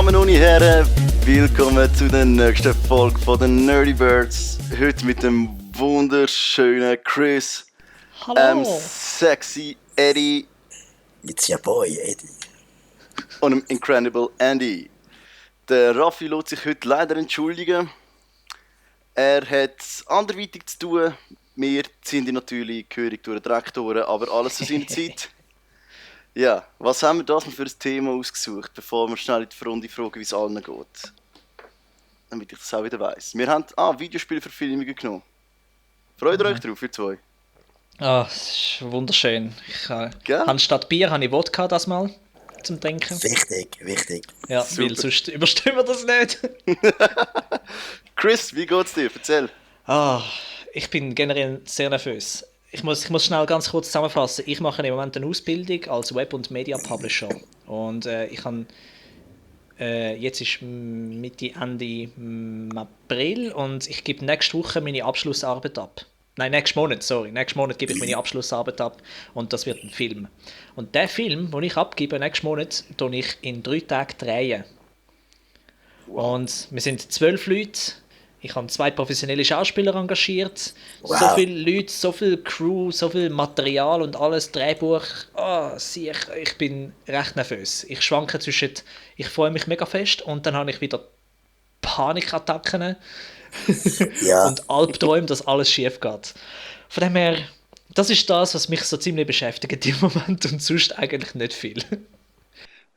Damen und Herren, willkommen zu der nächsten Folge von den Nerdy Birds. Heute mit dem wunderschönen Chris, sexy Eddie, It's your boy Eddie und dem Incredible Andy. Der Raffi lässt sich heute leider entschuldigen. Er hat anderweitig zu tun. Wir ziehen ihn natürlich gehörig durch den Dreck durch, aber alles zu seiner Zeit. Ja, was haben wir das für ein Thema ausgesucht, bevor wir schnell in die Runde fragen, wie es allen geht? Damit ich das auch wieder weiss. Wir haben Videospielverfilmungen genommen. Freut ihr euch drauf, ihr zwei? Ah, das ist wunderschön. Ich habe statt Bier habe ich Wodka das mal zum Trinken. Wichtig. Ja, super. weil sonst überstimmen wir das nicht. Chris, wie geht's dir? Erzähl. Ich bin generell sehr nervös. Ich muss schnell ganz kurz zusammenfassen. Ich mache im Moment eine Ausbildung als Web- und Media-Publisher. Und ich habe jetzt ist Ende April und ich gebe nächste Woche meine Abschlussarbeit ab. Nein, nächsten Monat gebe ich meine Abschlussarbeit ab und das wird ein Film. Und der Film, den ich abgebe nächsten Monat, drehen ich in 3 Tagen drehen. Wow. Und wir sind 12 Leute. Ich habe 2 professionelle Schauspieler engagiert. Wow. So viele Leute, so viel Crew, so viel Material und alles, Drehbuch. Ich bin recht nervös. Ich schwanke zwischen, ich freue mich mega fest und dann habe ich wieder Panikattacken und Albträume, dass alles schief geht. Von dem her, das ist das, was mich so ziemlich beschäftigt im Moment und sonst eigentlich nicht viel.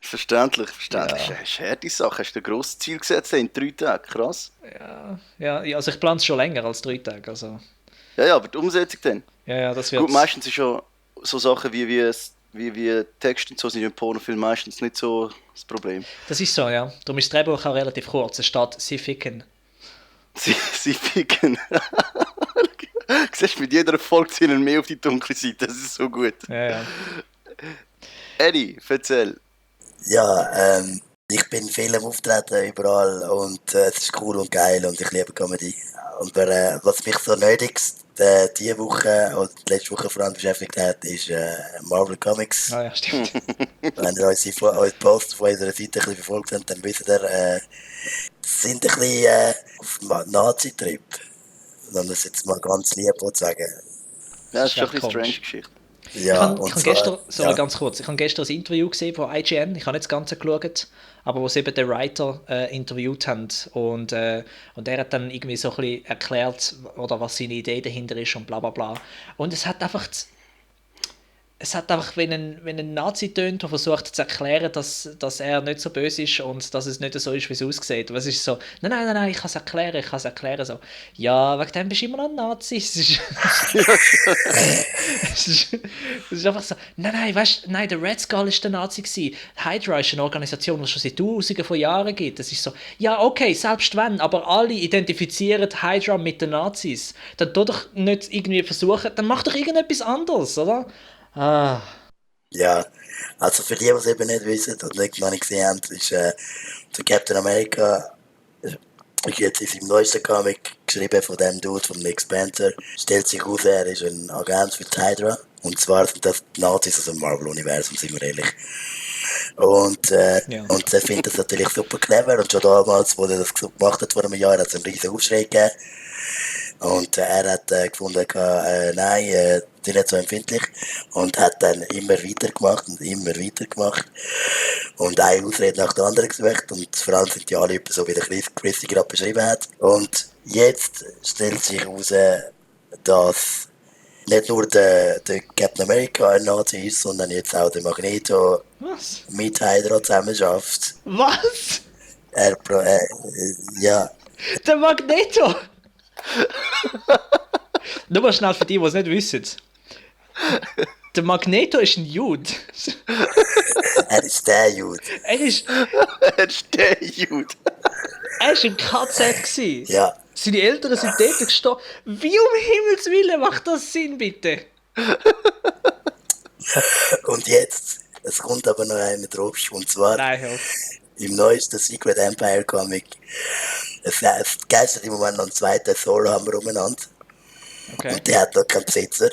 Verständlich. Ja. Das ist eine harte Sache. Hast du ein grosses Ziel gesetzt in 3 Tagen? Krass. Ja, also ich plane es schon länger als 3 Tage. Also. Ja, aber die Umsetzung dann? Ja, das wird... Gut, meistens ist schon so Sachen wie Text und so sind im Pornofilm meistens nicht so das Problem. Das ist so, ja. Darum ist das Drehbuch auch relativ kurz. Es steht «Sie ficken». Sie ficken. Du siehst, mit jeder Folge ziehen mehr auf die dunkle Seite. Das ist so gut. Ja. Eddie, erzähl. Ja, ich bin viel am Auftreten überall und es ist cool und geil und ich liebe Comedy. Und was mich so nötigst diese Woche und letzte Woche vor allem beschäftigt hat, ist Marvel Comics. Ah ja, stimmt. Wenn ihr unsere Posts von unserer Seite ein bisschen verfolgt habt, dann wisst ihr, sind ein bisschen auf Nazi-Trip. Um das jetzt mal ganz lieb zu sagen. Ja, das ist schon ein bisschen strange Geschichte. Ja, ich habe ganz kurz, ich habe gestern ein Interview gesehen von IGN, ich habe nicht das Ganze geschaut, aber wo sie eben den Writer interviewt haben und er hat dann irgendwie so ein bisschen erklärt, oder was seine Idee dahinter ist und bla bla bla. Und es hat einfach, wenn ein Nazi tönt, der versucht zu erklären, dass er nicht so böse ist und dass es nicht so ist, wie es aussieht. Aber es ist so, nein, ich kann es erklären. So, ja, wegen dem bist du immer noch ein Nazi. Es ist einfach so, nein, der Red Skull ist der Nazi gewesen. Hydra ist eine Organisation, die es schon seit Tausenden von Jahren gibt. Das ist so, ja, okay, selbst wenn, aber alle identifizieren Hydra mit den Nazis. Dann tu doch nicht irgendwie versuchen, dann mach doch irgendetwas anderes, oder? Ja, also für die es eben nicht wissen und nicht noch nicht gesehen haben, ist der Captain America ist jetzt in seinem neuesten Comic geschrieben von dem Dude, von Nick Spencer. Stellt sich aus, er ist ein Agent für die Hydra. Und zwar sind das die Nazis aus dem Marvel-Universum, sind wir ehrlich. Und er findet das natürlich super clever. Und schon damals, wo er das gemacht hat, vor einem Jahr, hat es einen riesen Aufschrei gegeben. Und er hat gefunden, nein, die sind nicht so empfindlich. Und hat dann immer weiter gemacht. Und eine Ausrede nach der anderen gesucht. Und vor allem sind die alle so, wie der Christi gerade beschrieben hat. Und jetzt stellt sich heraus, dass nicht nur der Captain America ein Nazi ist, sondern jetzt auch der Magneto mit Hydra zusammen schafft. Was? Ja. Der Magneto! Nur mal schnell für die es nicht wissen. Der Magneto ist ein Jude. Er ist der Jude. Er ist der Jude. Er war im KZ gewesen. Ja. Seine Eltern sind dort gestorben. Wie um Himmels Willen macht das Sinn, bitte? Und jetzt, es kommt aber noch einer drauf, und zwar im neuesten Secret Empire Comic. Es geistert im Moment noch einen zweiten Thor-Hammer umeinander. Okay. Und der hat noch keinen Besitzer.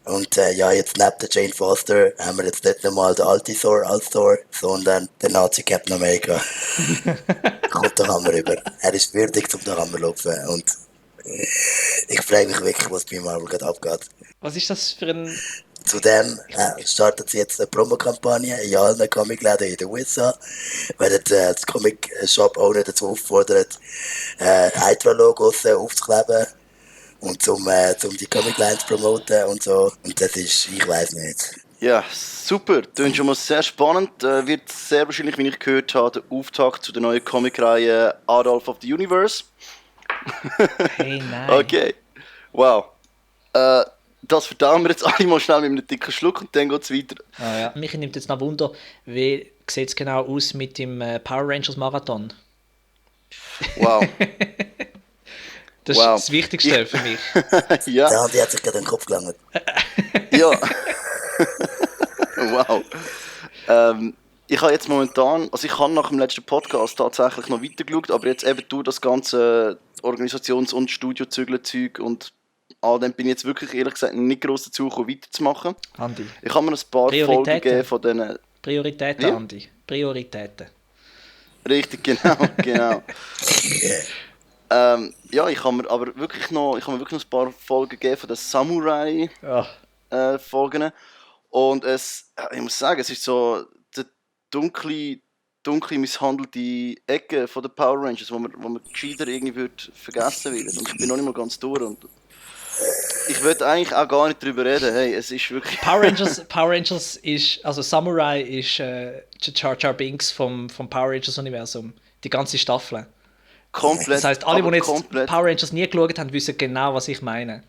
Und ja, jetzt neben der Jane Foster haben wir jetzt nicht nochmal den alten Thor als Thor, sondern den Nazi Captain America. Kommt den Hammer rüber. Er ist würdig, um den Hammer zu lupfen. Und ich frage mich wirklich, was bei Marvel gerade abgeht. Was ist das für ein... Zudem startet sie jetzt eine Promokampagne in allen Comicläden in den USA, werden das Comic-Shop-Owner dazu auffordert, Hydra-Logos aufzukleben und zum die Comic-Lines zu promoten und so. Und das ist, ich weiß nicht. Ja, super. Klingt schon mal sehr spannend. Wird sehr wahrscheinlich, wie ich gehört habe, der Auftakt zu der neuen Comicreihe Adolf of the Universe. Hey, nein. Okay. Wow. Das verdauen wir jetzt alle mal schnell mit einem dicken Schluck und dann geht es weiter. Ah, ja. Mich nimmt jetzt noch Wunder, wie sieht es genau aus mit dem Power Rangers Marathon? Wow. Das Wow. ist das Wichtigste für mich. Ja. Der Andi hat sich gerade den Kopf gelangt. Ja. Wow. Ich habe jetzt momentan, also ich habe nach dem letzten Podcast tatsächlich noch weitergeschaut, aber jetzt eben durch das ganze Organisations- und Studiozügel-Zeug und all dem bin ich jetzt wirklich ehrlich gesagt nicht gross dazu gekommen, weiterzumachen. Andi. Ich habe mir ein paar Folgen gegeben von diesen... Prioritäten, Ja? Andi. Prioritäten. Richtig, genau. Ja, ich habe mir aber wirklich noch ein paar Folgen gegeben von den Samurai Ja. Folgen. Und ich muss sagen, es ist so die dunkle misshandelte Ecke von den Power Rangers, wo man gescheiter irgendwie vergessen will. Und ich bin noch nicht mal ganz durch. Und ich will eigentlich auch gar nicht drüber reden. Hey, es ist wirklich... Power Rangers ist, also Samurai ist Jar Jar Binks vom Power Rangers Universum. Die ganze Staffel. komplett... Das heisst, alle, die jetzt komplett. Power Rangers nie geschaut haben, wissen genau, was ich meine.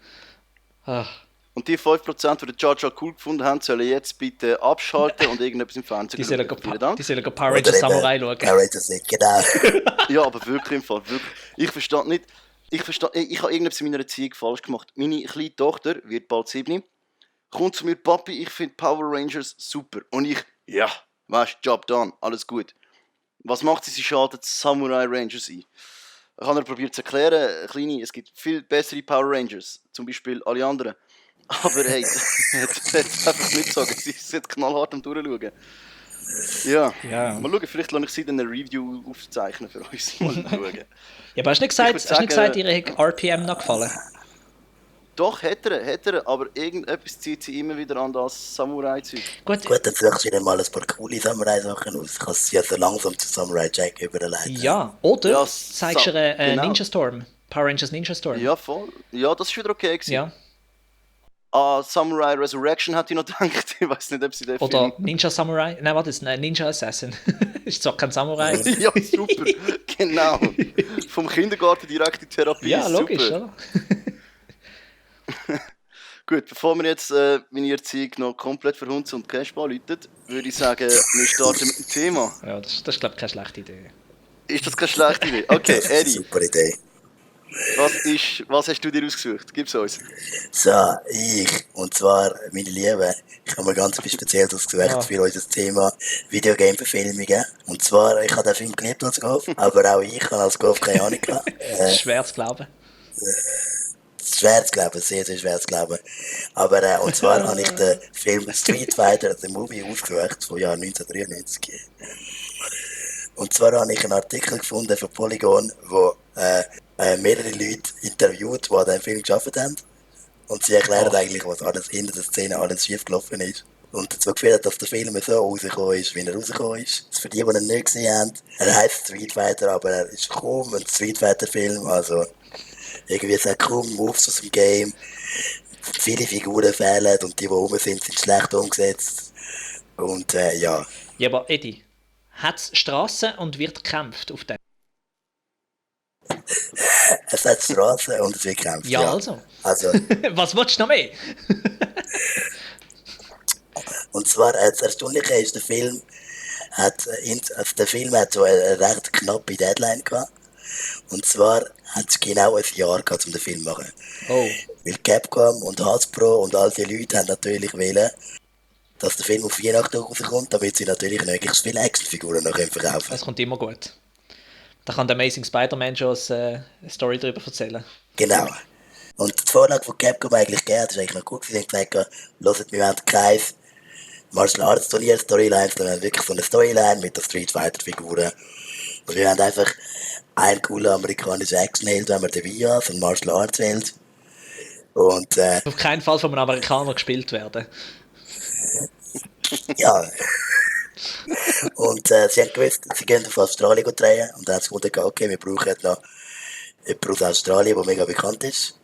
Ah. Und die 5%, die den Jar Jar cool gefunden haben, sollen jetzt bitte abschalten und irgendetwas im Fernsehen Die sollen schauen. Vielen Dank. die sollen Power Rangers Samurai schauen. Power Rangers nicht, genau. Ja, aber wirklich im Fall. Wirklich. Ich verstehe nicht. Ich habe irgendetwas in meiner Erziehung falsch gemacht. Meine kleine Tochter wird bald 7. Kommt zu mir, Papi, ich finde Power Rangers super. Und ich, ja, weißt du, Job done, alles gut. Was macht sie? Sie schaltet Samurai Rangers ein. Ich habe ihr probiert zu erklären, Kleine, es gibt viel bessere Power Rangers. Zum Beispiel alle anderen. Aber hey, das einfach nicht sagen. Sie ist jetzt knallhart am Durchschauen. Ja. Ja. Mal schauen, vielleicht lasse ich sie dann eine Review aufzeichnen für uns. Mal schauen. Ja, aber hast du nicht gesagt, ihr hat RPM noch gefallen? Doch, hätte er, aber irgendetwas zieht sie immer wieder an das Samurai-Zeug. Gut, Gut, dann suchst du dir mal ein paar coole Samurai-Sachen aus. Kannst sie ja so langsam zu Samurai Jack überleiten. ja. Oder Ja, zeigst du ihr genau. Ninja Storm. Power Rangers Ninja Storm. Ja, voll. Ja, das war wieder okay gewesen. Ja. Samurai Resurrection hat ich noch gedacht. Ich weiß nicht, ob sie den Oder Ninja Samurai. Nein, warte, das ist ein Ninja Assassin. Ist zwar kein Samurai. Film... Ja, super. Genau. Vom Kindergarten direkt in Therapie. Ja, logisch, super. oder? Gut, bevor wir jetzt meine Erziehung noch komplett verhunzen und Cash läutet, würde ich sagen, wir starten mit dem Thema. Ja, das ist, glaube ich, keine schlechte Idee. Ist das keine schlechte Idee? Okay, Eddie, Super Idee. was hast du dir ausgesucht? Gib's uns. So, und zwar, meine Lieben, ich habe mir ganz etwas Spezielles ausgesucht für unser Thema Videogame-Verfilmungen. Und zwar, ich habe den Film geliebt als Golf, aber auch ich habe als Golf keine Ahnung gehabt. Schwer zu glauben. Schwer zu glauben, sehr, sehr schwer zu glauben. Aber, und zwar habe ich den Film Street Fighter, The Movie, ausgesucht, vom Jahr 1993. Und zwar habe ich einen Artikel gefunden von Polygon, wo mehrere Leute interviewt, die an diesem Film gearbeitet haben. Und sie erklären eigentlich, was alles hinter der Szene alles schief gelaufen ist. Und dazu geführt hat, dass der Film so rausgekommen ist, wie er rausgekommen ist. Für die ihn nicht gesehen haben, er heisst Street Fighter, aber er ist kaum ein Street Fighter Film. Also irgendwie sind kaum Moves aus dem Game. Viele Figuren fehlen und die rum sind schlecht umgesetzt. Und ja. Ja, aber Eddie, hat es Straßen und wird gekämpft auf dem? Es hat Straßen und es wird gekämpft. Ja, also. Was willst du noch mehr? Und zwar, das Erstaunliche ist, der Film hat so eine recht knappe Deadline gehabt. Und zwar hat es genau ein Jahr gehabt, um den Film zu machen. Oh. Weil Capcom und Hasbro und all die Leute haben natürlich wollen, dass der Film auf Weihnachten rauskommt, damit sie natürlich möglichst viele Actionfiguren noch verkaufen können. Das kommt immer gut. Da kann der Amazing Spider-Man schon eine Story darüber erzählen. Genau. Und die Vorlage von Capcom eigentlich gegeben, das ist eigentlich noch gut. Sie haben gesagt, hört, wir wollen kein Martial Arts Turnier Storylines, sondern wirklich so eine Storyline mit der Street Fighter Figuren. Und wir haben einfach einen coolen amerikanischen Actionheld, wenn wir den Via, so ein Martial Arts Held. Und Auf keinen Fall von einem Amerikaner gespielt werden. ja. Und sie haben gewusst, sie gehen auf Australien drehen. Und dann haben sie gefunden, okay, wir brauchen noch jemanden aus Australien, der mega bekannt ist.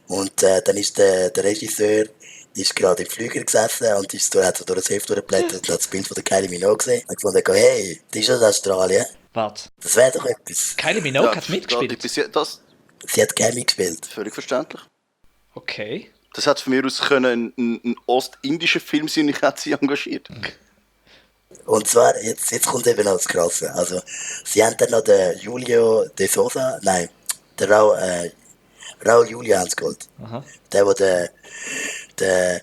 Und dann ist der Regisseur ist gerade im Flüger gesessen und hat so durch das Heft durchgeblättert und hat das Bild von der Kylie Minogue gesehen. Und gefunden, hey, die ist aus Australien. Warte. Das wäre doch etwas. Kylie Minogue hat mitgespielt? Sie hat Cammy gespielt. Völlig verständlich. Okay. Das hätte von mir aus können ein ostindischer Film sein, ich hätte sie engagiert. Und zwar, jetzt kommt eben noch das Krasse. Also, sie haben dann noch den Julio de Sousa, nein, der Raul Julia haben sie geholt. Aha. Der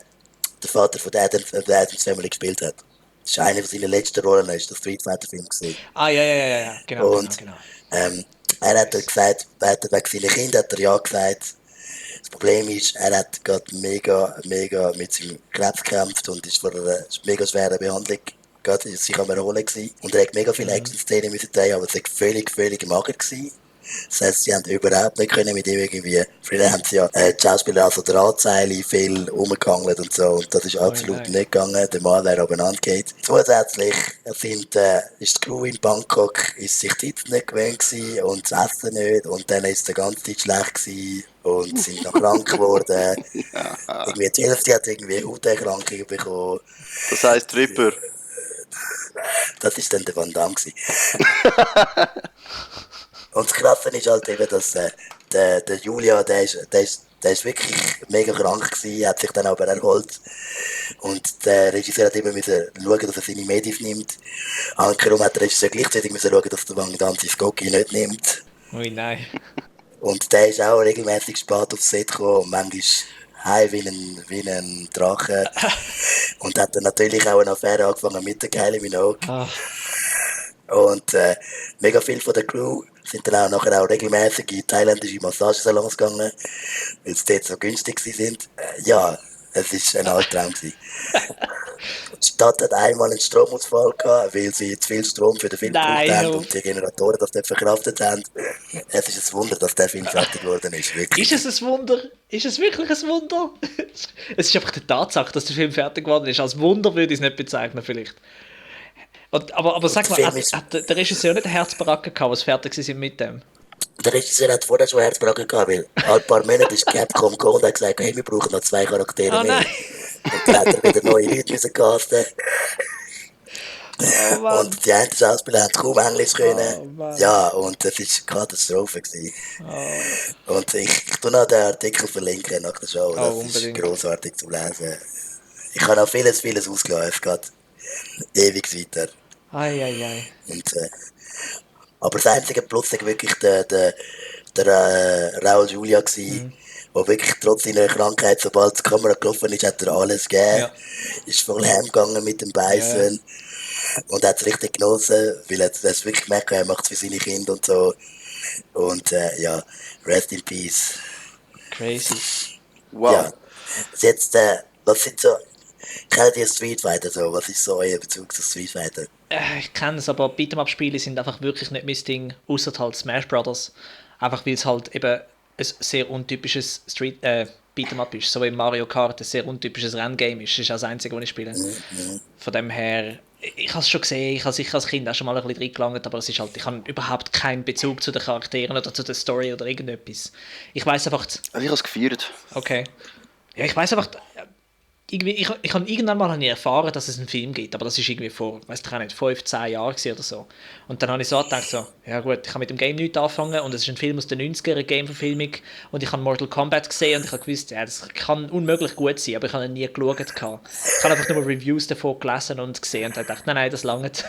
Vater von der Addams Family gespielt hat. Das war eine von seinen letzten Rollen, das war der Street Fighter Film gesehen. Ah, ja, genau. Und genau. er hat gesagt, wegen seinen Kindern hat er ja gesagt. Das Problem ist, er hat gerade mega mit seinem Krebs gekämpft und ist vor einer mega schweren Behandlung gerade sich am Erholen gewesen. Und er hat mega viele Action-Szenen müssen drehen, aber es war völlig mager gewesen. Das heisst, sie haben überhaupt nicht können mit ihm irgendwie, früher haben sie ja die Schauspieler also Drahtseile viel rumgehangelt und so, und das ist absolut nicht gegangen, der Mann wäre abeinander geht. Zusätzlich ist die Crew in Bangkok ist sich die Zeit nicht gewöhnt gewesen und das Essen nicht, und dann ist die ganze Zeit schlecht gewesen und sind noch krank geworden. Irgendwie die Hälfte hat irgendwie Hauterkrankungen bekommen. Das heisst Ripper. Das ist dann der Van Damme gewesen. Und das Krasse ist halt eben, dass der Julia, der ist wirklich mega krank gewesen, hat sich dann aber erholt. Und der Regisseur hat immer müssen schauen, dass er seine Medis nimmt. Ankerum hat der Regisseur gleichzeitig müssen schauen, dass der Van Damme sein Skoki nicht nimmt. Ui, nein. Und der ist auch regelmäßig spät aufs Set gekommen und manchmal heim wie ein Drache. Und hat dann natürlich auch eine Affäre angefangen mit der Kylie Minogue. Ach. Und mega viel von der Crew sind dann auch nachher auch regelmäßig in thailändische Massagesalons gegangen, weil sie dort so günstig sind. Ja, es war ein Albtraum. Die Stadt hat einmal einen Stromausfall gehabt, weil sie zu viel Strom für den Film gebraucht haben und die Generatoren das nicht verkraftet haben. Es ist ein Wunder, dass der Film fertig geworden ist. Wirklich. Ist es ein Wunder? Ist es wirklich ein Wunder? Es ist einfach die Tatsache, dass der Film fertig geworden ist. Als Wunder würde ich es nicht bezeichnen, vielleicht. Aber sag mal, hat der Regisseur nicht einen Herzbaracken gehabt, was fertig sind mit dem? Der Regisseur hat vorher schon Herzbaracken gehabt, weil ein paar Monate ist Capcom gekommen und hat gesagt, hey, wir brauchen noch 2 Charaktere mehr. Nein. Und dann hat er wieder neue Leute müssen casten. Oh, und die einen Schauspieler haben kaum Englisch können. Oh, ja, und es war eine Katastrophe gewesen. Und ich tue noch den Artikel verlinken nach der Show. Das ist grossartig zu lesen. Ich habe auch vieles ausgelassen. Es geht ewig weiter. Ei. Und, aber das einzige Plus war wirklich der Raul Julia gewesen, der wirklich trotz seiner Krankheit, sobald die Kamera gelaufen ist, hat er alles gegeben. Ja. Ist voll heimgegangen mit dem Beißen. Ja. Und hat es richtig genossen, weil er es wirklich gemerkt hat, er macht es für seine Kinder und so. Und ja, rest in peace. Crazy. Wow. Ja. Jetzt, was sind so... Kennt ihr Street Fighter so? Was ist so euer Bezug zu Street Fighter? Ich kenne es, aber Beat'em-up-Spiele sind einfach wirklich nicht mein Ding, außer halt Smash Brothers. Einfach weil es halt eben ein sehr untypisches Beat'em-up ist. So wie Mario Kart ein sehr untypisches Renngame ist. Das ist auch das Einzige, was ich spiele. Von dem her, ich habe es schon gesehen, ich habe sicher als Kind auch schon mal ein bisschen reingelangt, aber es ist halt, ich habe überhaupt keinen Bezug zu den Charakteren oder zu der Story oder irgendetwas. Ich weiss einfach... Also ich habe es gefeiert. Okay. Ja, ich weiss einfach... Ich habe irgendwann mal erfahren, dass es einen Film gibt, aber das ist irgendwie vor, weiß ich auch nicht, 5-10 Jahren oder so. Und dann habe ich so gedacht, ja gut, ich habe mit dem Game nichts anfangen und es ist ein Film aus den 90ern, eine Game-Verfilmung, und ich habe Mortal Kombat gesehen und ich habe gewusst, ja, das kann unmöglich gut sein, aber ich habe ihn nie geschaut. Ich habe einfach nur Reviews davon gelesen und gesehen und habe gedacht, nein, das langt.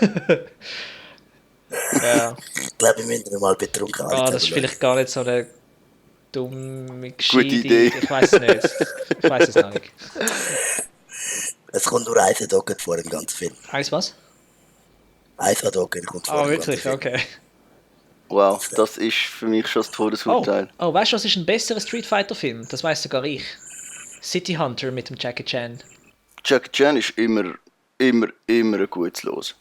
Ja. Ich glaube, wir müssen mal betrunken das ist vielleicht gar nicht so eine dumme Geschichte. Gute Idee. Ich weiß es nicht. Ich weiß es noch nicht. Es kommt nur Eisendocken vor im ganzen Film. Eis was? Eisendocken kommt vor im ganzen Wirklich? Film. Okay. Wow, das ist für mich schon das Todesurteil. Weißt du, was ist ein besserer Street Fighter-Film? Das weiß sogar ich. City Hunter mit dem Jackie Chan. Jackie Chan ist immer ein gutes Los.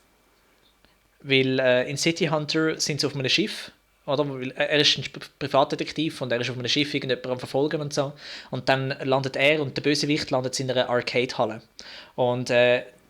Weil in City Hunter sind sie auf einem Schiff, oder? Weil er ist ein Privatdetektiv und er ist auf einem Schiff irgendjemanden am Verfolgen und so. Und dann landet er und der Bösewicht landet in einer Arcade-Halle. Und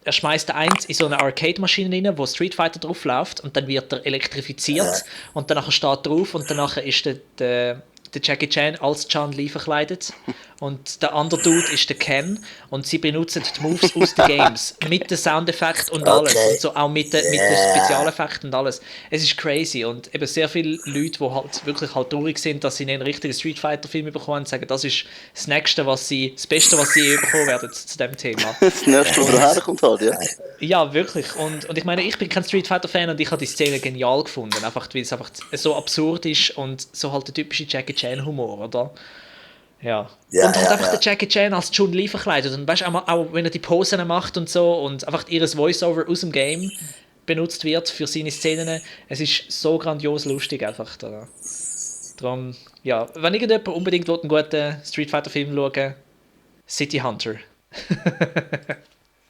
er schmeißt den eins in so eine Arcade-Maschine rein, wo Street Fighter drauf läuft und dann wird er elektrifiziert und danach steht drauf und danach ist der Jackie Chan als Chan Li verkleidet und der andere Dude ist der Ken und sie benutzen die Moves aus den Games mit den Soundeffekten und alles und so auch mit den Spezialeffekten und alles. Es ist crazy und eben sehr viele Leute, die halt wirklich halt traurig sind, dass sie einen richtigen Street Fighter Film bekommen, sagen, das ist das Nächste, das Beste, was sie je bekommen werden zu dem Thema. Das Nächste, was daherkommt halt, ja. Ja, wirklich. Und ich meine, ich bin kein Street Fighter Fan und ich habe die Szene genial gefunden, einfach weil es einfach so absurd ist und so halt der typische Jackie Chan Humor, oder? Ja. Und halt einfach der Jackie Chan als Chun-Li verkleidet und weißt du, auch wenn er die Posen macht und so und einfach ihres Voice-Over aus dem Game benutzt wird für seine Szenen, es ist so grandios lustig einfach. Darum, ja, wenn irgendjemand unbedingt einen guten Street Fighter Film schauen, City Hunter.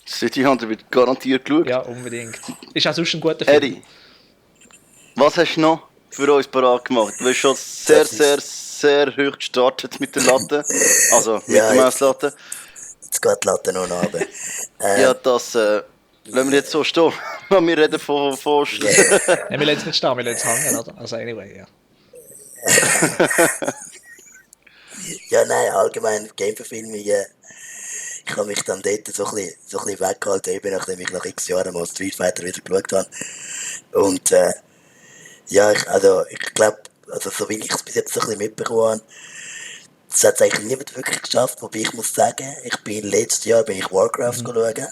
City Hunter wird garantiert geschaut. Ja, unbedingt. Ist auch sonst ein guter Film. Eddie, was hast du noch für uns parat gemacht? Du bist schon sehr hoch gestartet mit der Latte. Also mit der Messlatte. Jetzt geht die Latte noch runter. Ja, das lassen wir jetzt so stehen. Wir reden von Yeah. Wir lassen es nicht stehen, wir lassen es hängen, oder? Also anyway, ja. Ja, nein, allgemein Gameverfilmungen. Ich habe mich dann dort so ein bisschen weggehalten, eben nachdem ich nach x Jahren mal Street Fighter wieder geschaut habe. Und ja, ich glaube, also so wie ich es bis jetzt so ein bisschen mitbekommen habe, das hat es eigentlich niemand wirklich geschafft, wobei ich muss sagen, letztes Jahr bin ich Warcraft schauen.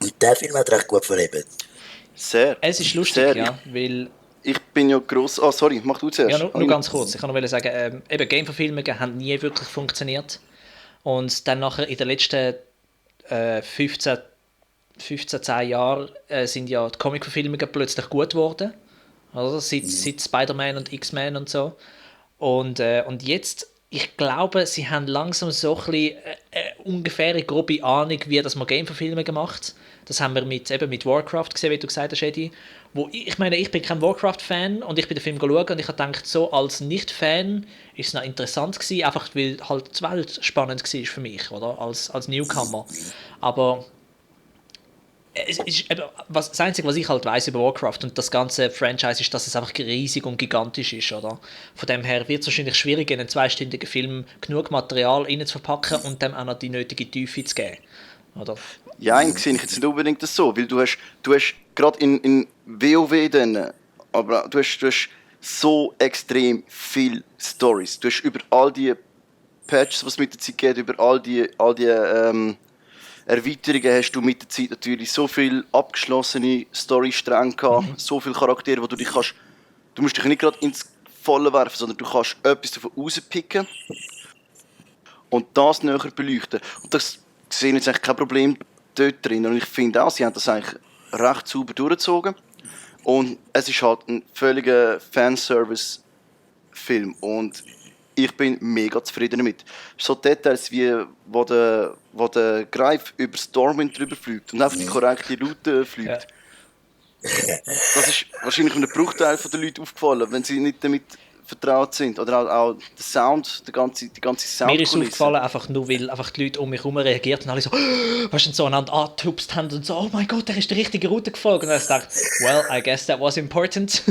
Und der Film hat recht gut verhebt. Sehr. Es ist lustig, sehr. Ja, weil... Ich bin ja gross... Ah, sorry, mach du zuerst. Ja, nur ganz kurz. Ich kann noch sagen, eben Game-Verfilmungen haben nie wirklich funktioniert. Und dann nachher in den letzten 15, 10 Jahren sind ja die Comic-Verfilmungen plötzlich gut geworden. Also seit Spider-Man und X-Men und so. Und jetzt, ich glaube, sie haben langsam so ein bisschen ungefähre grobe Ahnung, wie das man Game-Verfilmungen macht. Das haben wir mit Warcraft gesehen, wie du gesagt hast, Eddie. Ich meine, ich bin kein Warcraft-Fan und ich bin den Film geschaut und ich habe gedacht, so als Nicht-Fan ist es noch interessant gewesen, einfach weil halt die Welt spannend war für mich, oder? Als Newcomer. Aber es ist eben, das Einzige, was ich halt weiss über Warcraft und das ganze Franchise ist, dass es einfach riesig und gigantisch ist, oder? Von dem her wird es wahrscheinlich schwierig, in einen 2-stündigen Film genug Material rein zu verpacken und dem auch noch die nötige Tiefe zu geben, oder? Ja, eigentlich sehe ich jetzt nicht unbedingt das so, weil du hast gerade in WoW dann, aber du hast so extrem viele Stories. Du hast über all die Patches, die es mit der Zeit geht, über all die Erweiterungen hast du mit der Zeit natürlich so viele abgeschlossene Storystränge gehabt, so viele Charaktere, wo du musst dich nicht gerade ins Volle werfen, sondern du kannst etwas davon rauspicken und das näher beleuchten. Und das sehe ich jetzt eigentlich kein Problem dort drin. Und ich finde auch, sie haben das eigentlich recht sauber durchgezogen. Und es ist halt ein völliger Fanservice-Film. Und ich bin mega zufrieden damit. So Details wie, wo der Greif über Stormwind drüber fliegt und einfach die korrekte Route fliegt. Ja. Das ist wahrscheinlich einem Bruchteil der Leute aufgefallen, wenn sie nicht damit vertraut sind. Oder auch der Sound, die ganze Soundkulisse. Mir ist es aufgefallen, einfach nur weil einfach die Leute um mich herum reagiert und alle so, weißt du, so einander angetupst haben und so, oh mein Gott, der ist die richtige Route gefolgt. Und dann dachte ich, well, I guess that was important.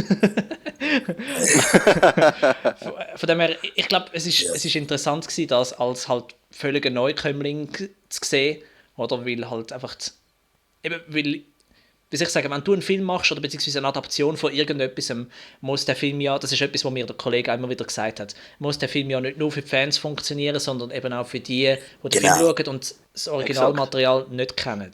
Von dem her, ich glaube, es ist interessant gewesen, das als halt völliger Neukömmling zu sehen, oder, weil halt einfach, wie soll ich sagen, wenn du einen Film machst oder beziehungsweise eine Adaption von irgendetwas, muss der Film ja, das ist etwas, was mir der Kollege immer wieder gesagt hat, muss der Film ja nicht nur für die Fans funktionieren, sondern eben auch für die den Film schauen und das Originalmaterial nicht kennen.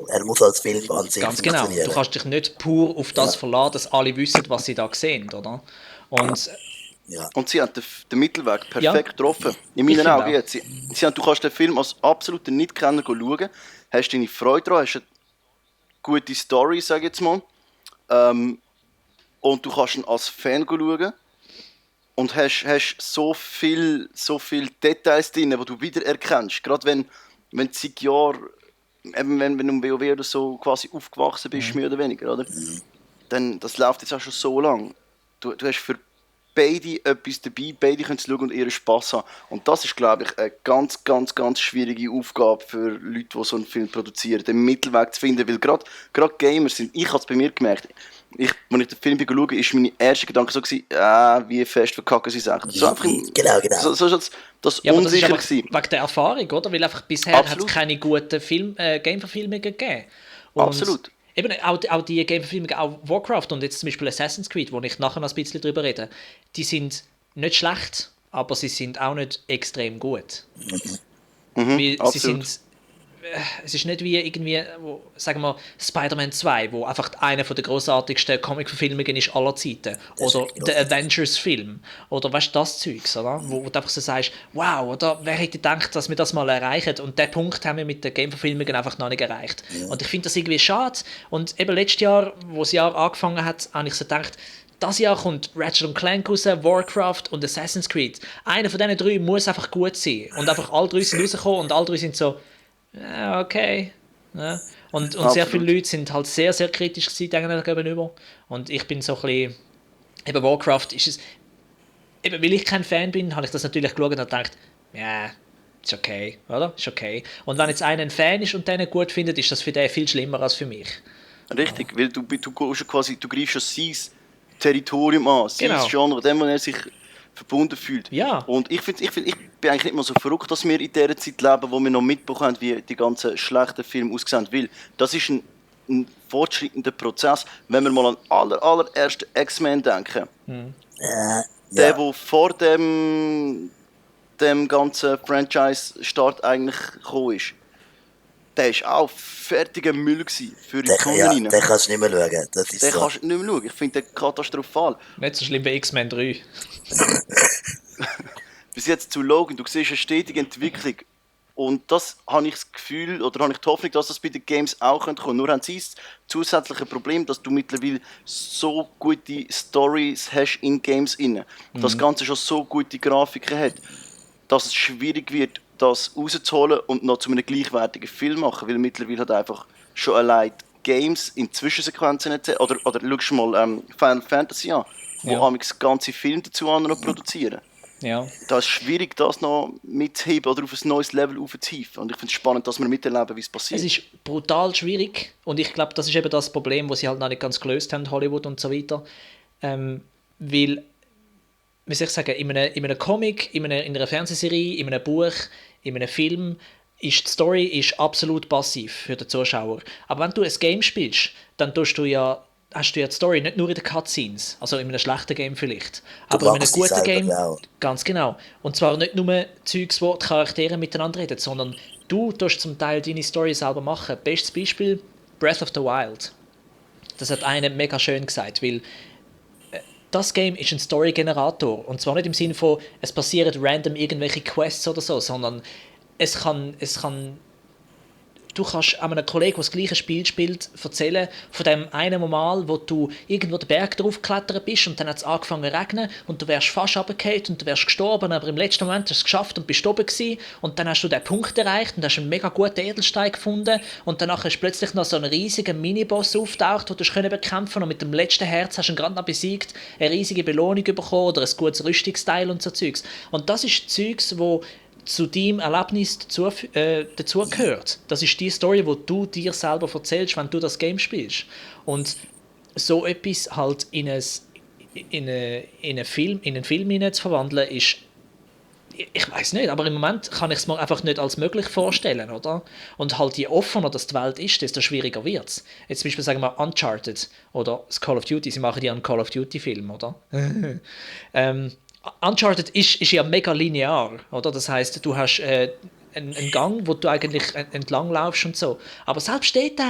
Er muss als Film an sich Ganz genau. Du kannst dich nicht pur auf das verlassen, dass alle wissen, was sie da sehen, oder? Und sie haben den Mittelweg perfekt getroffen. In meinen Augen jetzt. Sie haben, du kannst den Film als absoluter Nicht-Kenner schauen, hast deine Freude daran, hast eine gute Story, sage ich jetzt mal. und du kannst ihn als Fan schauen und hast so viel Details drin, die du wiedererkennst. Gerade wenn du seit Jahren, eben wenn du im WoW oder so quasi aufgewachsen bist, mehr oder weniger, oder? Dann, das läuft jetzt auch schon so lang. Du hast für beide etwas dabei, beide können schauen und ihren Spass haben. Und das ist, glaube ich, eine ganz, ganz, ganz schwierige Aufgabe für Leute, die so einen Film produzieren, den Mittelweg zu finden, weil gerade Gamer sind, ich habe es bei mir gemerkt, als ich den Film schaue, war mein erster Gedanke so, wie fest verkacken sie es echt. So einfach, Genau. so ist das Ja, aber das ist unsicher einfach gewesen. wegen der Erfahrung, oder? Weil einfach bisher hat es Absolut. keine guten Game-Verfilmungen gegeben. Und Absolut. eben auch die Game-Verfilmungen, auch Warcraft und jetzt zum Beispiel Assassin's Creed, wo ich nachher noch ein bisschen drüber rede, die sind nicht schlecht, aber sie sind auch nicht extrem gut. Weil sie absolut. sind... Es ist nicht wie irgendwie, sagen wir, Spider-Man 2, wo einfach einer der grossartigsten Comic-Verfilmungen ist aller Zeiten. Oder der Avengers-Film. Oder weißt du, das Zeugs, oder? Wo du einfach so sagst, wow, oder wer hätte gedacht, dass wir das mal erreichen? Und den Punkt haben wir mit den Game-Verfilmungen einfach noch nicht erreicht. Und ich finde das irgendwie schade. Und eben letztes Jahr, wo das Jahr angefangen hat, habe ich so gedacht, das Jahr kommt Ratchet & Clank raus, Warcraft und Assassin's Creed. Einer von diesen drei muss einfach gut sein. Und einfach alle drei sind rausgekommen und alle drei sind so, ja, okay. Ja. Und sehr viele Leute sind halt sehr, sehr kritisch denen gegenüber. Und ich bin so ein bisschen... Eben Warcraft ist es... Eben weil ich kein Fan bin, habe ich das natürlich geschaut und gedacht, ja, ist okay, oder? Ist okay. Und wenn jetzt einer ein Fan ist und den gut findet, ist das für den viel schlimmer als für mich. Richtig, weil du greifst schon sein Territorium an, sein Genau. Genre, dem wo er sich verbunden fühlt. Ja. Und ich bin eigentlich nicht mal so verrückt, dass wir in dieser Zeit leben, wo wir noch mitbekommen, wie die ganzen schlechten Filme aussehen. Weil das ist ein fortschreitender Prozess. Wenn wir mal an den allerersten X-Men denken, der vor dem ganzen Franchise-Start eigentlich gekommen ist, der war auch fertiger Müll gewesen für die Tonne rein. Den kannst du nicht mehr schauen. Das ist Den so. kannst du nicht mehr schauen. Ich finde den katastrophal. Nicht so schlimm wie X-Men 3. Bis jetzt zu Logan, du siehst eine stetige Entwicklung. Und das habe ich das Gefühl, oder habe ich die Hoffnung, dass das bei den Games auch kommen könnte. Nur haben sie das zusätzliche Problem, dass du mittlerweile so gute Stories hast in Games inne. Das Ganze schon so gute Grafiken hat, dass es schwierig wird, das rauszuholen und noch zu einem gleichwertigen Film machen. Weil mittlerweile hat einfach schon allein Games in Zwischensequenzen oder schau mal Final Fantasy an, wo amigs ganze Filme dazu noch produzieren. Ja. Da ist es schwierig, das noch mitzuheben oder auf ein neues Level aufzuhieven. Und ich finde es spannend, dass wir miterleben, wie es passiert. Es ist brutal schwierig und ich glaube, das ist eben das Problem, das sie halt noch nicht ganz gelöst haben, Hollywood und so weiter. Weil, wie soll ich sagen, in einem Comic, in einer Fernsehserie, in einem Buch, in einem Film, ist die Story ist absolut passiv für den Zuschauer. Aber wenn du ein Game spielst, dann hast du ja die Story nicht nur in den Cutscenes, also in einem schlechten Game vielleicht, aber in einem guten Game, ganz genau. Und zwar nicht nur Zeugs, wo die Charaktere miteinander reden, sondern du tust zum Teil deine Story selber machen. Bestes Beispiel, Breath of the Wild. Das hat einer mega schön gesagt, weil das Game ist ein Story-Generator. Und zwar nicht im Sinne von, es passieren random irgendwelche Quests oder so, sondern du kannst einem Kollegen, der das gleiche Spiel spielt, erzählen von dem einen Mal, wo du irgendwo den Berg drauf geklettert bist und dann hat es angefangen zu regnen und du wärst fast runtergefallen und du wärst gestorben, aber im letzten Moment hast du es geschafft und bist oben gewesen und dann hast du den Punkt erreicht und hast einen mega guten Edelstein gefunden und danach ist plötzlich noch so ein riesiger Miniboss auftaucht, den du bekämpfen können und mit dem letzten Herz hast du ihn gerade noch besiegt, eine riesige Belohnung bekommen oder ein gutes Rüstungsteil und so Zeugs. Und das ist Zeugs, wo zu deinem Erlebnis dazugehört. Das ist die Story, die du dir selber erzählst, wenn du das Game spielst. Und so etwas halt in einen Film zu verwandeln, ist, ich weiß nicht, aber im Moment kann ich es mir einfach nicht als möglich vorstellen, oder? Und halt je offener das die Welt ist, desto schwieriger wird es. Jetzt zum Beispiel sagen wir Uncharted oder das Call of Duty, sie machen ja einen Call of Duty Film, oder? Uncharted ist ja mega linear, oder? Das heisst, du hast einen Gang, wo du eigentlich entlang laufst und so. Aber selbst dort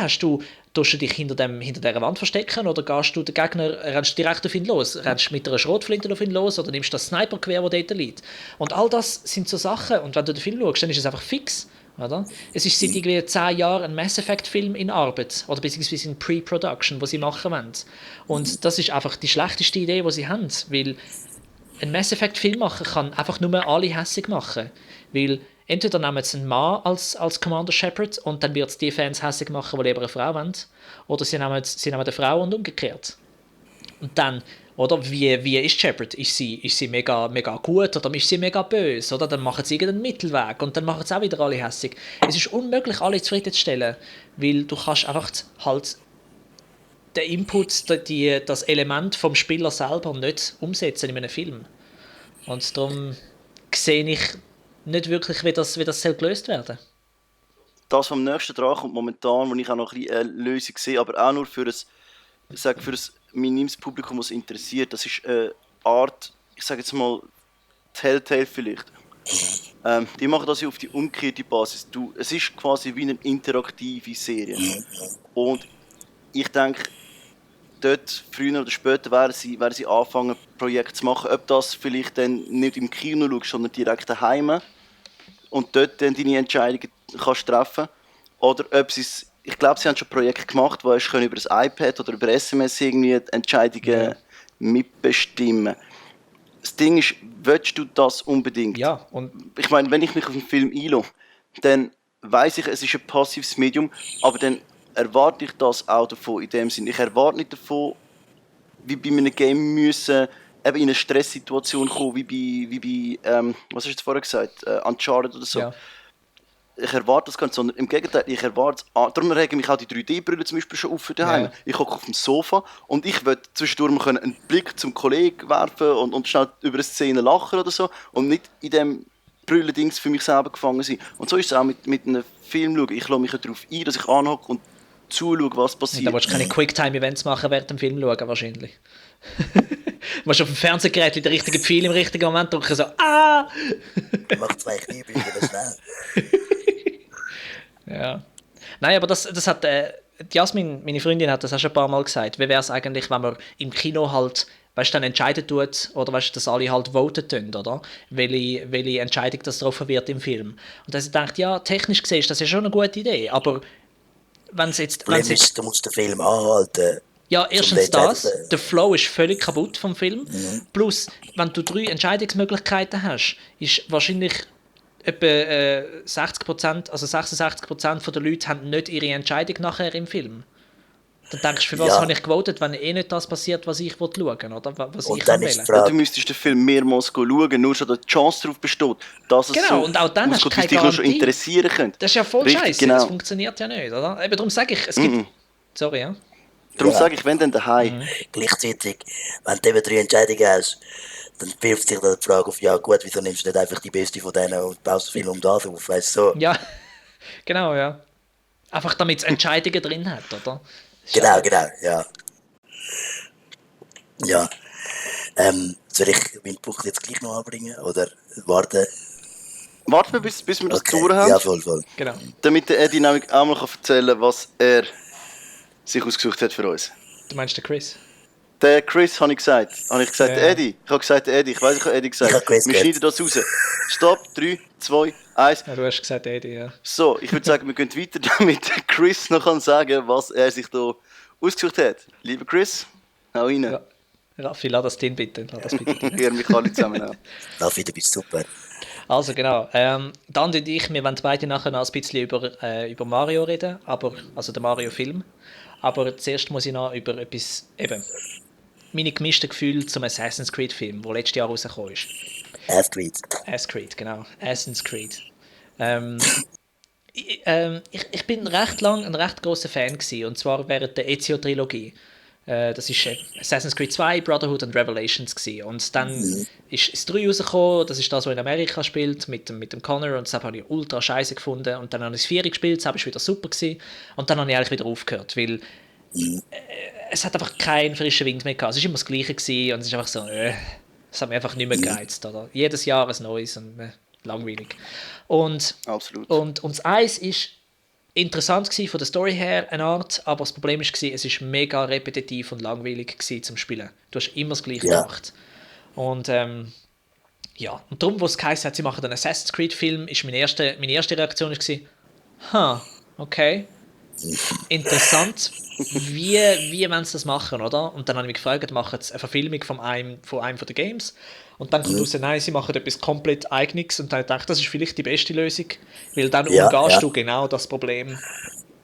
tust du dich hinter dieser Wand verstecken oder gehst du den Gegner, rennst direkt auf ihn los, rennst mit einer Schrotflinte auf ihn los oder nimmst das Snipergewehr, das dort liegt. Und all das sind so Sachen, und wenn du den Film schaust, dann ist es einfach fix. Oder? Es ist seit irgendwie 10 Jahren ein Mass Effect-Film in Arbeit oder beziehungsweise in Pre-Production, wo sie machen wollen. Und das ist einfach die schlechteste Idee, die sie haben, weil ein Mass Effect-Film machen kann einfach nur alle hässig machen, weil entweder nehmen sie einen Mann als Commander Shepard und dann wird es die Fans hässig machen, die lieber eine Frau wollen, oder sie nehmen eine Frau und umgekehrt. Und dann, oder wie ist Shepard? Ist sie mega, mega gut oder ist sie mega böse? Oder dann machen sie irgendeinen Mittelweg und dann machen sie auch wieder alle hässig. Es ist unmöglich, alle zufriedenzustellen, weil du kannst einfach halt den Input, das Element vom Spieler selber nicht umsetzen in einem Film. Und darum sehe ich nicht wirklich, wie das gelöst werden soll. Das vom nächsten dran kommt momentan, wo ich auch noch ein bisschen eine Lösung sehe, aber auch nur für ein minimes Publikum, das interessiert. Das ist eine Art, ich sage jetzt mal, Telltale vielleicht. Die machen das ja auf die umgekehrte Basis. Es ist quasi wie eine interaktive Serie. Und ich denke, dort früher oder später werden sie anfangen, Projekte zu machen. Ob das vielleicht dann nicht im Kino schaust, sondern direkt daheim und dort dann deine Entscheidungen kannst treffen. Oder ob ich glaube, sie haben schon Projekte gemacht, wo du über das iPad oder über SMS irgendwie Entscheidungen mitbestimmen. Das Ding ist, willst du das unbedingt? Ja, und Ich meine, wenn ich mich auf einen Film einlasse, dann weiss ich, es ist ein passives Medium, aber dann erwarte ich das auch davon in dem Sinn. Ich erwarte nicht davon, wie bei einem Game müssen eben in eine Stresssituation kommen, wie bei was hast du vorher gesagt, Uncharted oder so. ja. Ich erwarte das gar nicht, sondern im Gegenteil, ich erwarte es. Darum regen mich auch die 3D-Brille zum Beispiel schon auf für daheim. Ja. Ich hocke auf dem Sofa und ich will zwischendurch mal einen Blick zum Kollegen werfen und schnell über eine Szene lachen oder so und nicht in dem Brillendings für mich selber gefangen sein. Und so ist es auch mit einem Film schauen. Ich lasse mich darauf ein, dass ich anhocke und zuschaue, was passiert. Da willst du keine Quicktime-Events machen während dem Film schauen, wahrscheinlich. Du musst auf dem Fernsehgerät den richtigen Pfeil im richtigen Moment drücken, so «Ah!» Mach 2 Kniebeugen, schnell. Ja. Nein, aber das hat Jasmin, meine Freundin, hat das auch schon ein paar Mal gesagt. Wie wäre es eigentlich, wenn man im Kino halt, weißt du, dann entscheiden tut, oder weißt du, dass alle halt voten tun, oder? Welche Entscheidung das getroffen wird im Film. Und dass ich denke, ja, technisch gesehen ist das ja schon eine gute Idee, aber wenn es jetzt... Problem ist, du musst den Film anhalten. Ja, erstens das, entscheiden. der Flow ist völlig kaputt vom Film. Plus, wenn du 3 Entscheidungsmöglichkeiten hast, ist wahrscheinlich etwa 60%, also 66% der Leute haben nicht ihre Entscheidung nachher im Film. Dann denkst du, für was Ja. habe ich gewotet, wenn nicht das passiert, was ich schauen will, oder was Und ich dann will. ist die Ja, Frage, du müsstest den Film mehrmals schauen, nur schon die Chance darauf besteht, dass es Genau, so und auch dann hast du ausgeht, wie keine es dich noch schon Garantie. interessieren könnte. Das ist ja voll Richtig, scheiße, genau. das funktioniert ja nicht, oder? Eben darum sage ich, es gibt... Sorry, ja? Darum Ja. sage ich, wenn dann daheim. gleichzeitig, wenn du eben 3 Entscheidungen hast, dann wirft sich dann die Frage auf, ja gut, wieso nimmst du nicht einfach die beste von denen und baust den Film um das auf, weißt du, so. Ja, genau, ja. Einfach damit es Entscheidungen drin hat, oder? Genau, ja. Ja. Soll ich meinen Punkt jetzt gleich noch anbringen, oder warten? Warten wir, bis wir das Okay, durch haben, ja, voll. Genau. damit der Eddie nämlich auch mal erzählen kann, was er sich ausgesucht hat für uns. Du meinst den Chris? Der Chris habe ich gesagt. Habe ich gesagt, Ja. der Eddie? Ich habe gesagt, der Eddie. Ich weiß, ich habe Eddie gesagt. Ich habe Chris Wir gehört. schneiden das raus. Stopp, 3, 2, 1. Ja, du hast gesagt Eddie, ja. So, ich würde sagen, wir gehen weiter, damit der Chris noch kann sagen, was er sich da ausgesucht hat. Lieber Chris, hau rein. Ja. Raffi, lass das drin bitte. Lass das bitte drin. Hör mich alle zusammen an. Raffi, du bist super. Also genau, Dan und ich, wir wollen beide nachher noch ein bisschen über Mario reden, also den Mario-Film. Aber zuerst muss ich noch über etwas, eben, meine gemischten Gefühle zum Assassin's Creed-Film, der letztes Jahr rausgekommen ist. Assassin's Creed, genau. Assassin's Creed. Ich bin recht lang ein recht grosser Fan gewesen, und zwar während der Ezio-Trilogie. Das ist Assassin's Creed 2, Brotherhood und Revelations gewesen. Und dann ist das 3 rausgekommen, das ist das, was in Amerika spielt, mit dem Connor, und das habe ich ultra scheiße gefunden. Und dann habe ich das 4 gespielt, das war wieder super gewesen. Und dann habe ich eigentlich wieder aufgehört, weil es hat einfach keinen frischen Wind mehr gehabt. Es war immer das Gleiche gewesen, und es ist einfach so, es hat mich einfach nicht mehr gereizt. Oder? Jedes Jahr ein neues und langweilig. Und Absolut. und das Eis ist interessant gewesen von der Story her, eine Art, aber das Problem war, es ist mega repetitiv und langweilig gewesen zum Spielen. Du hast immer das Gleiche Ja. gemacht. Und Ja, und darum, wo es geheißen hat, sie machen einen Assassin's Creed-Film, ist meine erste Reaktion okay, interessant, wie wollen sie das machen, oder? Und dann habe ich mich gefragt, machen sie eine Verfilmung von einem der Games? Und dann kommt raus, nein, sie machen etwas komplett Eigenes und dann dachte ich, das ist vielleicht die beste Lösung, weil dann umgehst du genau das Problem,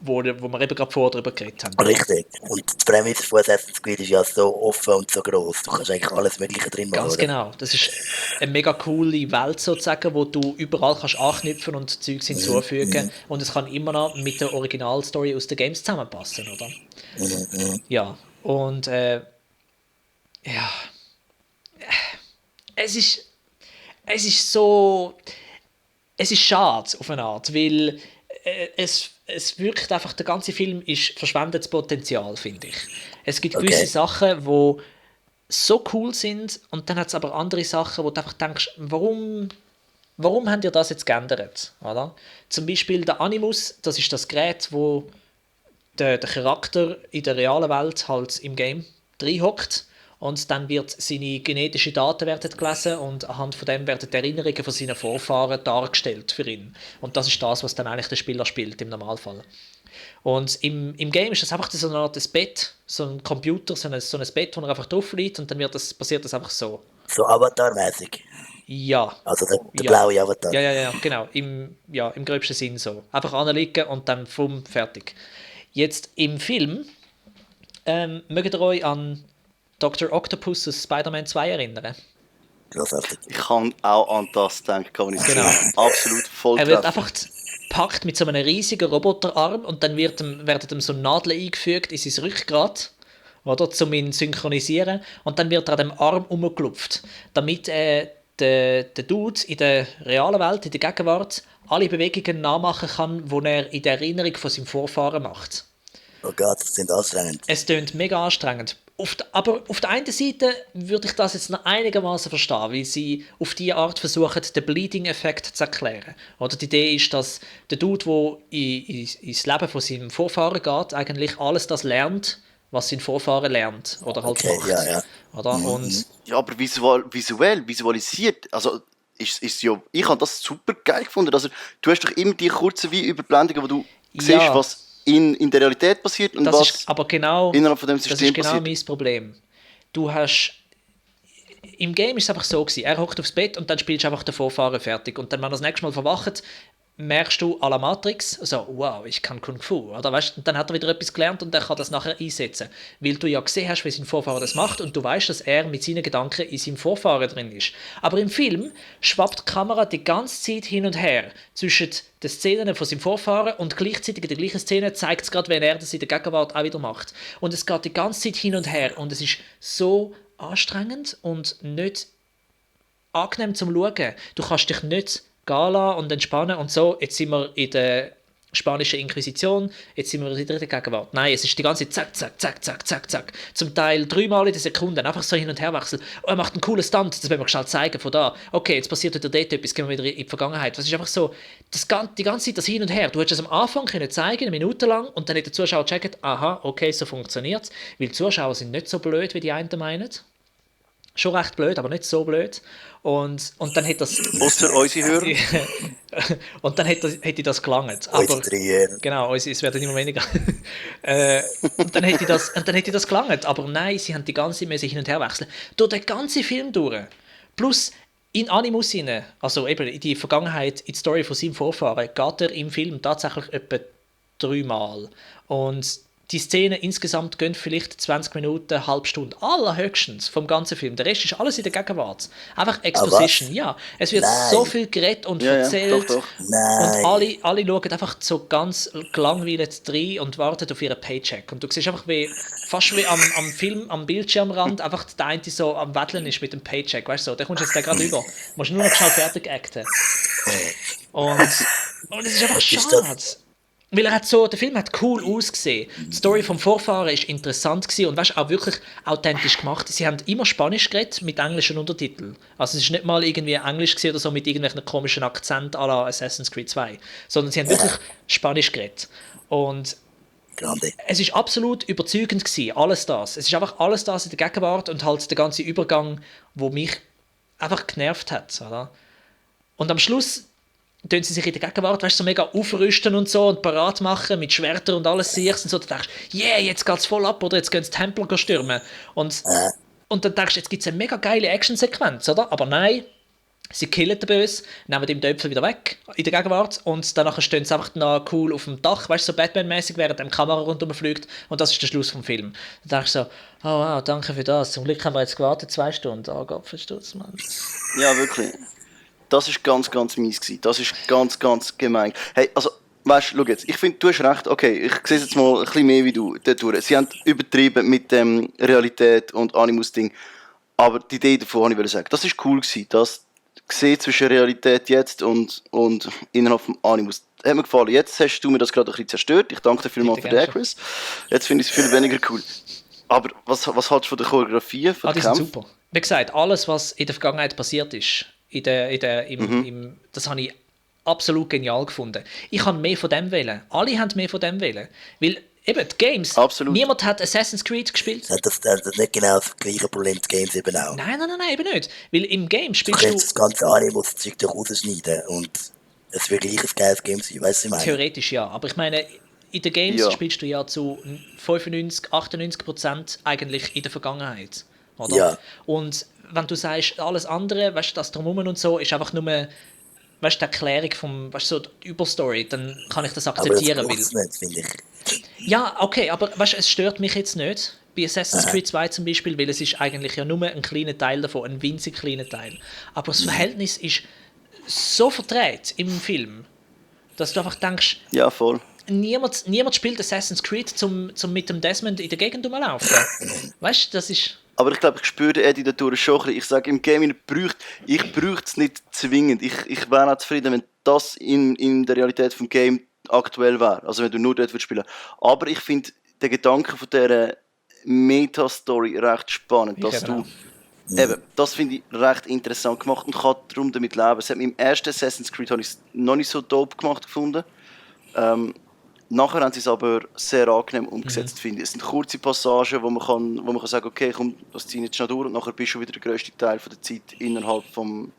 wo wir eben gerade vorher darüber geredet haben. Richtig. Und die Prämisse von Assassin's Creed ist ja so offen und so gross. Du kannst eigentlich alles Mögliche drin machen. Ganz genau. Das ist eine mega coole Welt sozusagen, wo du überall kannst anknüpfen und Zeugs hinzufügen. Und es kann immer noch mit der Originalstory aus den Games zusammenpassen, oder? Ja. Und es ist so. Es ist schade auf eine Art, weil es wirkt einfach, der ganze Film ist verschwendetes Potenzial, finde ich. Es gibt gewisse Sachen, die so cool sind und dann hat es aber andere Sachen, wo du einfach denkst, warum habt ihr das jetzt geändert? Oder? Zum Beispiel der Animus, das ist das Gerät, wo der Charakter in der realen Welt halt im Game reinhockt und dann wird seine genetischen Daten werden gelesen und anhand von dem werden die Erinnerungen von seinen Vorfahren dargestellt für ihn. Und das ist das, was dann eigentlich der Spieler spielt im Normalfall. Und im Game ist das einfach so eine Art Bett, so ein Computer, so ein Bett, wo er einfach drauf liegt und dann passiert das einfach so. So Avatar-mäßig. Ja. Also der blaue Avatar. Ja, genau. Im gröbsten Sinn so. Einfach anliegen und dann fertig. Jetzt im Film mögt ihr euch an Dr. Octopus aus Spider-Man 2 erinnern? Großartig. Ich kann auch an das denken, kann ich sagen. Absolut voll Er wird einfach gepackt mit so einem riesigen Roboterarm und dann werden ihm so Nadeln eingefügt in sein Rückgrat, oder, um ihn zu synchronisieren. Und dann wird er an dem Arm umgeklopft, damit der Dude in der realen Welt, in der Gegenwart, alle Bewegungen nachmachen kann, die er in der Erinnerung von seinem Vorfahren macht. Oh Gott, das sind anstrengend. Es klingt mega anstrengend. Aber auf der einen Seite würde ich das jetzt noch einigermaßen verstehen, weil sie auf diese Art versuchen, den Bleeding-Effekt zu erklären. Oder die Idee ist, dass der Dude, der ins Leben von seinem Vorfahren geht, eigentlich alles das lernt, was sein Vorfahren lernt oder halt macht. Ja. Oder? Und ja, aber visualisiert, also ist ja, ich habe das super geil gefunden. Also, du hast doch immer die kurzen Überblendungen, wo du siehst, was in der Realität passiert und das was ist aber genau, innerhalb von dem System das ist genau passiert. mein Problem. Du hast im Game ist es einfach so gewesen, er hockt aufs Bett und dann spielst du einfach den Vorfahren fertig und dann, wenn er das nächste Mal verwacht, merkst du à la Matrix, so, wow, ich kann Kung Fu, oder weißt, und dann hat er wieder etwas gelernt und er kann das nachher einsetzen, weil du ja gesehen hast, wie sein Vorfahren das macht und du weißt, dass er mit seinen Gedanken in seinem Vorfahren drin ist. Aber im Film schwappt die Kamera die ganze Zeit hin und her zwischen den Szenen von seinem Vorfahren und gleichzeitig in der gleichen Szene zeigt es gerade, wenn er das in der Gegenwart auch wieder macht. Und es geht die ganze Zeit hin und her und es ist so anstrengend und nicht angenehm zum Schauen. Du kannst dich nicht gehen lassen und entspannen und so, jetzt sind wir in der spanischen Inquisition, jetzt sind wir in der Gegenwart. Nein, es ist die ganze Zeit zack. Zum Teil 3-mal in der Sekunde, einfach so hin und her wechseln. Oh, er macht einen coolen Stunt, das werden wir schnell zeigen von da. Okay, jetzt passiert wieder dort etwas, gehen wir wieder in die Vergangenheit. Das ist einfach so, die ganze Zeit das hin und her. Du hättest es am Anfang können zeigen, eine Minute lang, und dann hat der Zuschauer gecheckt, aha, okay, so funktioniert es. Weil die Zuschauer sind nicht so blöd, wie die einen meinen. Schon recht blöd, aber nicht so blöd. Und dann hat das... Ausser unsere Hörer. Und dann hätte das gelangt. Aber, genau, es werden immer weniger. Und dann hätte das gelangt. Aber nein, sie haben die ganze Zeit hin und her wechseln. Durch den ganzen Film durch. Plus in Animus hinein, also eben in die Vergangenheit, in die Story von seinem Vorfahren, geht er im Film tatsächlich etwa 3-mal. Und die Szenen insgesamt gehen vielleicht 20 Minuten, eine halbe Stunde, allerhöchstens vom ganzen Film. Der Rest ist alles in der Gegenwart. Einfach Exposition, ja. Es wird so viel geredet und erzählt. Doch. Nein. Und alle schauen einfach so ganz gelangweilt rein und warten auf ihren Paycheck. Und du siehst einfach, fast wie am Film, am Bildschirmrand, einfach der eine so am Wetteln ist mit dem Paycheck. Weißt du, so, der kommst jetzt gerade über. Du musst nur noch schnell fertig acten. Und es ist einfach schade. Weil der Film hat cool ausgesehen. Die Story vom Vorfahren war interessant gewesen und weißt, auch wirklich authentisch gemacht. Sie haben immer Spanisch geredet mit englischen Untertiteln. Also es ist nicht mal irgendwie Englisch gewesen oder so mit irgendwelchen komischen Akzent à la Assassin's Creed 2, sondern sie haben wirklich Spanisch geredet. Und es ist absolut überzeugend gewesen, alles das. Es ist einfach alles das in der Gegenwart und halt der ganze Übergang, wo mich einfach genervt hat. Oder? Und am Schluss tun sie sich in der Gegenwart, weißt du, so mega aufrüsten und so und parat machen mit Schwertern und alles Sichs und so. Da denkst du, yeah, jetzt geht's voll ab, oder jetzt gehen die Templer stürmen. Und dann denkst du, jetzt gibt es eine mega geile Actionsequenz, oder? Aber nein, sie killen den Böse, nehmen den Töpfel wieder weg in der Gegenwart und danach stehen sie einfach noch cool auf dem Dach, weißt du, so Batman-mäßig, während die Kamera rundherum fliegt und das ist der Schluss vom Film. Dann denkst du so, oh wow, danke für das, zum Glück haben wir jetzt gewartet 2 Stunden. Oh Gott, verstehst du, Mann. Ja, wirklich. Das ist ganz, ganz mies gewesen. Das ist ganz, ganz gemein. Hey, also, weißt du, schau jetzt, ich finde, du hast recht, okay, ich sehe es jetzt mal ein bisschen mehr wie du dort durch. Sie haben übertrieben mit dem Realität und Animus-Ding, aber die Idee davon wollte ich sagen, das ist cool gewesen, das gesehen zwischen Realität jetzt und innerhalb vom Animus. Hat mir gefallen. Jetzt hast du mir das gerade ein bisschen zerstört. Ich danke dir vielmals für den, Chris. Jetzt finde ich es viel weniger cool. Aber was hältst du von der Choreografie, von die sind super. Wie gesagt, alles, was in der Vergangenheit passiert ist, das habe ich absolut genial gefunden. Ich habe mehr von dem wollen. Alle haben mehr von dem wollen. Weil eben, die Games, absolut. Niemand hat Assassin's Creed gespielt. Das ist nicht genau das gleiche Problem, die Games eben auch. Nein, eben nicht. Weil im Game spielst du das ganze Animus-Zeug doch rausschneiden und es wird gleich ein geiles Game sein, weißt du, ich meine? Theoretisch ja, aber ich meine, in den Games spielst du ja zu 95-98% eigentlich in der Vergangenheit. Oder? Ja. Und wenn du sagst, alles andere, weißt du, das Drumherum und so, ist einfach nur, weißt du, die Erklärung vom, weißt du, so die Überstory, dann kann ich das akzeptieren. Aber das nicht, finde ich. Ja, okay, aber weißt du, es stört mich jetzt nicht. Bei Assassin's Creed 2 zum Beispiel, weil es ist eigentlich ja nur ein kleiner Teil davon, ein winzig kleiner Teil. Aber das Verhältnis ist so verdreht im Film, dass du einfach denkst, ja, voll. Niemand spielt Assassin's Creed, zum mit dem Desmond in der Gegend rumlaufen. Weißt du, das ist... Aber ich glaube, ich spüre den Eddie dadurch schon ein bisschen. Ich sage, im Game, ich bräuchte es nicht zwingend. Ich wäre auch zufrieden, wenn das in der Realität vom Game aktuell wäre. Also wenn du nur dort spielen würdest. Aber ich finde den Gedanken von dieser Meta-Story recht spannend. Dass du, eben, das finde ich recht interessant gemacht und kann darum damit leben. Es hat mir im ersten Assassin's Creed habe ich es noch nicht so dope gemacht gefunden. Nachher haben sie es aber sehr angenehm umgesetzt, finde ich. Es sind kurze Passagen, wo man kann sagen, okay, komm, das zieht jetzt schnell durch und nachher bist du wieder der grösste Teil von der Zeit innerhalb von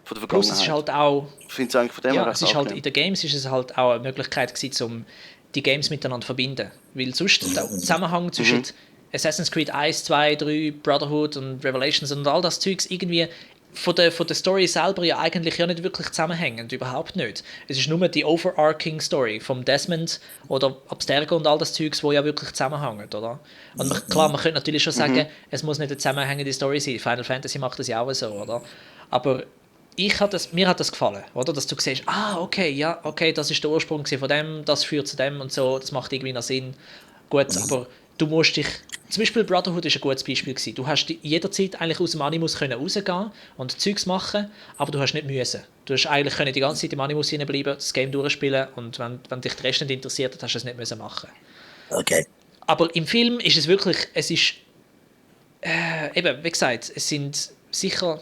der Vergangenheit. Plus es ist halt auch... Ich finde es eigentlich von dem her recht halt, in den Games ist es halt auch eine Möglichkeit gewesen, um die Games miteinander zu verbinden. Weil sonst der Zusammenhang zwischen Assassin's Creed 1, 2, 3, Brotherhood und Revelations und all das Zeugs irgendwie von der Story selber ja eigentlich ja nicht wirklich zusammenhängend, überhaupt nicht. Es ist nur die overarching Story vom Desmond oder Abstergo und all das Zeugs, wo ja wirklich zusammenhängt, oder? Und klar, man könnte natürlich schon sagen, es muss nicht eine zusammenhängende Story sein. Final Fantasy macht das ja auch so, oder? Aber mir hat das gefallen, oder? Dass du siehst, okay, das ist der Ursprung von dem, das führt zu dem und so, das macht irgendwie noch Sinn. Gut, aber du musst dich... Zum Beispiel Brotherhood war ein gutes Beispiel gewesen. Du hast jederzeit eigentlich aus dem Animus rausgehen und Zeugs machen, aber du hast nicht müssen. Du hast eigentlich die ganze Zeit im Animus hineinbleiben, das Game durchspielen und wenn dich der Rest nicht interessiert hat, hast du es nicht müssen machen. Okay. Aber im Film ist es wirklich, eben, wie gesagt, es sind sicher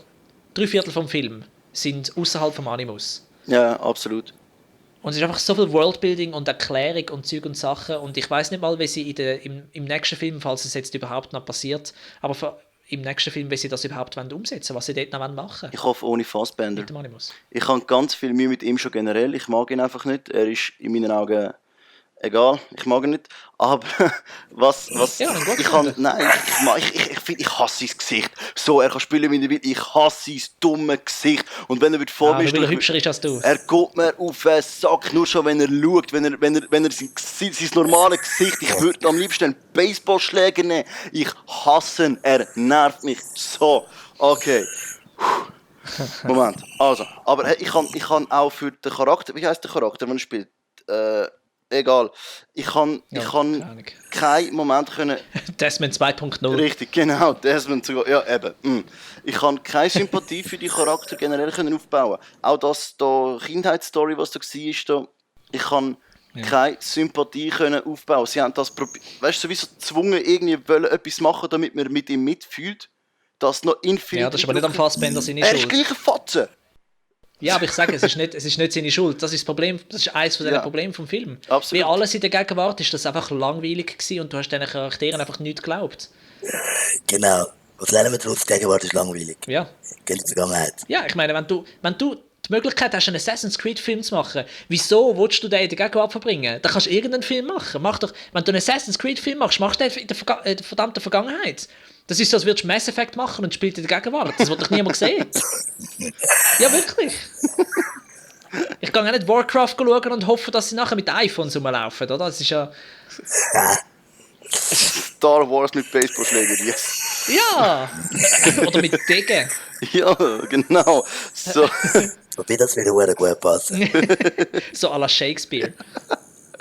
3/4 vom Film sind außerhalb vom Animus. Ja, absolut. Und es ist einfach so viel Worldbuilding und Erklärung und Zeug und Sachen. Und ich weiß nicht mal, wie sie im nächsten Film, falls es jetzt überhaupt noch passiert, aber im nächsten Film, wie sie das überhaupt umsetzen wollen, was sie dort noch machen wollen. Ich hoffe ohne Fassbender. Mit dem Animus. Ich habe ganz viel Mühe mit ihm schon generell. Ich mag ihn einfach nicht. Er ist in meinen Augen egal. Ich mag ihn nicht. Aber was ja, ich kann, nein, ich hasse sein Gesicht. So, er kann spielen, wie er will. Ich hasse sein dummes Gesicht. Und wenn er vor mir weil er hübscher ist als du. Er geht mir auf den Sack, nur schon wenn er schaut, wenn er sein normales Gesicht, ich würde am liebsten einen Baseballschläger nehmen. Ich hasse ihn, er nervt mich so. Okay. Moment, also, aber ich kann auch für den Charakter, wie heisst der Charakter, wenn er spielt? Egal. Ich kann keinen Moment können... Desmond 2.0. Richtig, genau. Desmond sogar. Ja, eben. Ich kann keine Sympathie für die Charakter generell aufbauen. Auch das da Kindheitsstory, was da war, ich kann keine Sympathie aufbauen. Sie haben das weißt du, sowieso gezwungen, irgendwie wollen etwas machen, damit man mit ihm mitfühlt. Das noch infinit. Ja, das ist aber nicht am Fassbender seine Schuld. Er ist gleich ein Fotze. Ja, aber ich sage, es ist nicht seine Schuld. Das ist das Problem, das ist eines von den Problemen vom Film. Absolut. Wie alles in der Gegenwart ist das einfach langweilig gewesen und du hast diesen Charakteren einfach nichts geglaubt. Genau. Was lernen wir daraus? Die Gegenwart ist langweilig. Ja. Geht in die Vergangenheit. Ja, ich meine, wenn du die Möglichkeit hast, einen Assassin's Creed-Film zu machen, wieso willst du den in der Gegenwart verbringen? Da kannst du irgendeinen Film machen. Mach doch, wenn du einen Assassin's Creed-Film machst, mach den in der verdammten Vergangenheit. Das ist so, als würdest du Mass Effect machen und spielt in der Gegenwart. Das wird doch niemand sehen. Ja, wirklich. Ich gehe auch nicht Warcraft schauen und hoffe, dass sie nachher mit iPhones rumlaufen, oder? Das ist ja... Star Wars mit Baseballschläger, yes. Ja! Oder mit Degen. Ja, genau. So. Wobei das würde auch gut passen. So à la Shakespeare.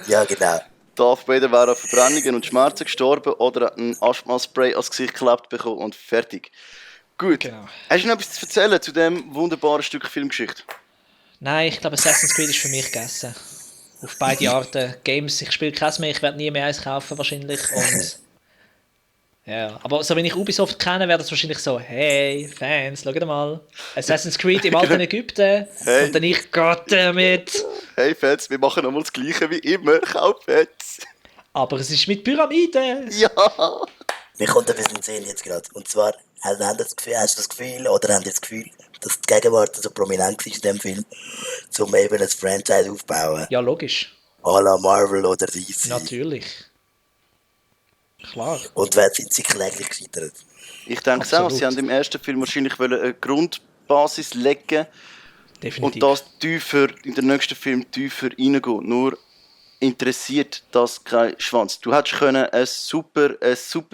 Ja, genau. Darth Vader wäre an Verbrennungen und Schmerzen gestorben oder hat ein Asthma-Spray ans Gesicht geklebt bekommen und fertig. Gut. Genau. Hast du noch etwas zu erzählen zu diesem wunderbaren Stück Filmgeschichte? Nein, ich glaube, Assassin's Creed ist für mich gegessen. Auf beide Arten. Games, ich spiele keins mehr, ich werde nie mehr eins kaufen wahrscheinlich. Und ja, aber so wenn ich Ubisoft kenne, wäre das wahrscheinlich so, hey, Fans, schaut mal, Assassin's Creed im alten Ägypten. Hey. Und dann ich, goddammit. Hey Fans, wir machen nochmal das Gleiche wie immer, kauft jetzt. Aber es ist mit Pyramiden. Ja. Mir kommt ein bisschen Sinn jetzt gerade. Und zwar, hast du das Gefühl, oder haben das Gefühl, dass die Gegenwart so prominent ist in dem Film, um eben ein Franchise aufzubauen? Ja, logisch. À la Marvel oder DC. Natürlich. Klar. Und wer sind sie kläglich gescheitert? Ich denke es auch, sie haben im ersten Film wahrscheinlich eine Grundbasis legen Definitiv. und das tiefer, in den nächsten Film tiefer reingehen. Nur interessiert das kein Schwanz. Du hättest können ein super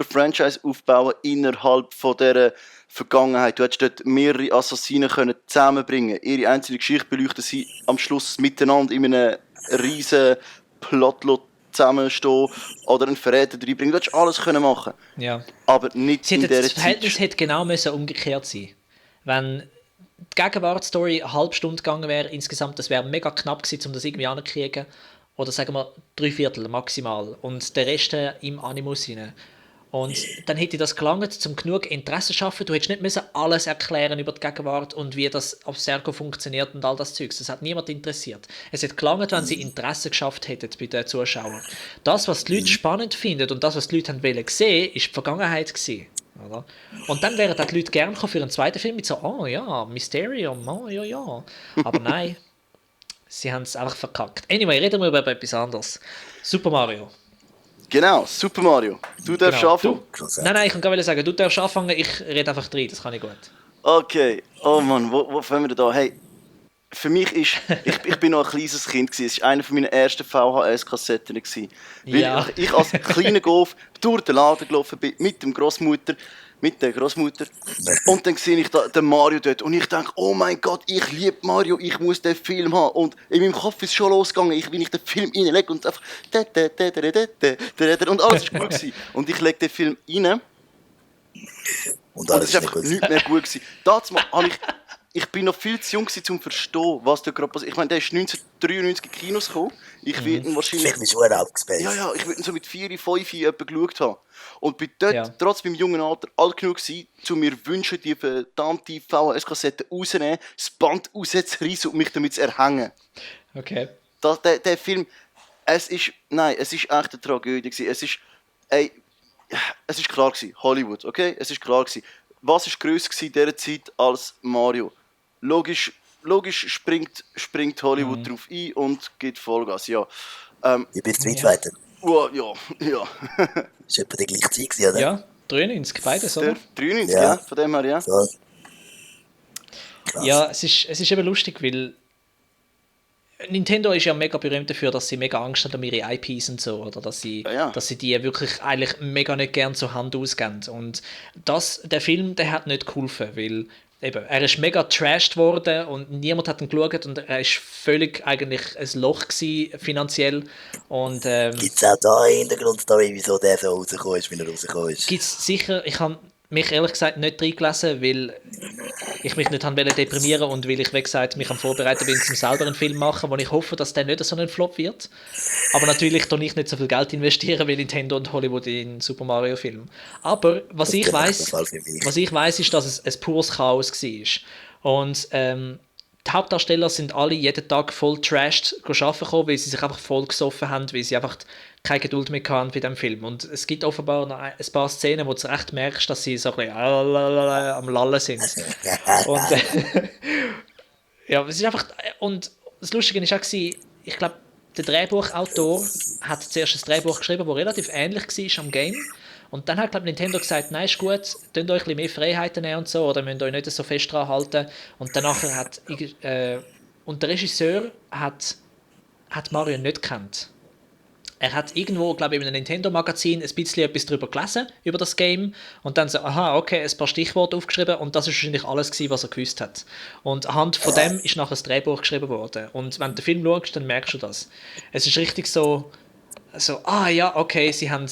Franchise aufbauen innerhalb von dieser Vergangenheit. Du hättest dort mehrere Assassinen können zusammenbringen, ihre einzelne Geschichte beleuchten, sie am Schluss miteinander in einem riesen Plotlot zusammenstehen oder einen Verräter reinbringen. Du hättest alles können machen, Ja. aber nicht in dieser Das Verhältnis Zeit. hätte genau müssen umgekehrt sein. Wenn die Gegenwartsstory eine halbe Stunde gegangen wäre, insgesamt, das wäre mega knapp gewesen, um das irgendwie anzukriegen. Oder sagen wir 3/4 maximal. Und der Rest im Animus rein. Und dann hätte das gelangt, um genug Interesse zu schaffen. Du hättest nicht müssen alles erklären über die Gegenwart und wie das auf Serco funktioniert und all das Zeugs. Das hat niemand interessiert. Es hätte gelangt, wenn sie Interesse geschafft hätten bei den Zuschauern. Das, was die Leute spannend finden und das, was die Leute wollen sehen, ist die Vergangenheit gewesen. Oder? Und dann wären die Leute gerne für einen zweiten Film mit so, oh ja, Mysterium, oh ja, ja. Aber nein, sie haben es einfach verkackt. Anyway, reden wir über etwas anderes. Super Mario. Genau, Super Mario. Du darfst Genau. anfangen. Nein, ich kann gar nicht sagen, du darfst anfangen, ich rede einfach rein, das kann ich gut. Okay, oh Mann, wo fangen wir da? Hey, für mich ist, ich bin noch ein kleines Kind gewesen. Es war einer meiner ersten VHS-Kassetten gewesen. Weil Ja. ich als kleiner Golf durch den Laden gelaufen bin mit der Großmutter. Und dann sehe ich da den Mario dort und ich denke, oh mein Gott, ich liebe Mario, ich muss den Film haben. Und in meinem Kopf ist es schon losgegangen, wenn ich den Film reinlege und einfach und alles ist gut gewesen. Und ich lege den Film rein. Und Und alles es ist ist einfach nicht gut. nicht mehr gut gewesen. Dazu habe ich bin noch viel zu jung gewesen, um zu verstehen, was da gerade passiert. Ich meine, der ist 1993 in Kinos gekommen. Ich werde ihn wahrscheinlich... Vielleicht bist du auch abgespaced. Ja, ich würde ihn so mit 4, 5 etwa geschaut haben. Und bin dort, Ja. trotz meinem jungen Alter, alt genug gewesen, zu mir wünschen, die verdammte VHS-Kassette rauszunehmen, das Band rauszureißen und mich damit zu erhängen. Okay. Der Film, es ist echt eine Tragödie gewesen. Es ist klar gewesen, Hollywood, okay? Es ist klar gewesen. Was ist grösser gewesen in dieser Zeit als Mario? Logisch springt Hollywood drauf ein und gibt Vollgas, ja. Wie bist du Street Fighter? Ja. Das war etwa die gleiche Zeit, gewesen, oder? Ja, 93, beides, Der oder? 93, Ja. ja, von dem her, ja. So. Krass. Ja, es ist eben lustig, weil Nintendo ist ja mega berühmt dafür, dass sie mega Angst haben um ihre IPs und so, oder dass sie die wirklich eigentlich mega nicht gern zur Hand ausgeben. Und der Film, der hat nicht geholfen, weil eben, er ist mega trashed worden und niemand hat ihn geschaut und er ist völlig eigentlich ein Loch gewesen, finanziell. Und Gibt es auch da eine Hintergrundstory, wieso der so rausgekommen ist, wie er rausgekommen ist? gibt es sicher, ich habe mich ehrlich gesagt nicht reingelesen, weil ich mich nicht wollte deprimieren und weil ich, wie gesagt, mich am Vorbereiten bin, zum selber einen Film machen, wo ich hoffe, dass der nicht so ein Flop wird. Aber natürlich tue ich nicht so viel Geld investieren wie Nintendo und Hollywood in Super Mario Film. Aber was ich weiß, ist, dass es ein pures Chaos war. Und die die Hauptdarsteller sind alle jeden Tag voll trashed arbeiten gekommen, weil sie sich einfach voll gesoffen haben, weil sie einfach keine Geduld mehr hatten bei diesem Film. Und es gibt offenbar noch ein paar Szenen, wo du echt merkst, dass sie so ein bisschen am Lallen sind. Und ja, es ist einfach... Und das Lustige war auch, ich glaube, der Drehbuchautor hat zuerst ein Drehbuch geschrieben, das relativ ähnlich war am Game. Und dann hat, glaube ich, Nintendo gesagt, nein, ist gut, könnt euch ein bisschen mehr Freiheiten nehmen und so, oder müsst euch nicht so fest dran halten. Und danach und der Regisseur hat Mario nicht gekannt. Er hat irgendwo, glaube ich, in einem Nintendo-Magazin ein bisschen etwas darüber gelesen, über das Game, und dann so, aha, okay, ein paar Stichworte aufgeschrieben, und das ist wahrscheinlich alles gewesen, was er gewusst hat. Und anhand von dem ist nachher das Drehbuch geschrieben worden. Und wenn du den Film schaust, dann merkst du das. Es ist richtig so, ja, okay, sie haben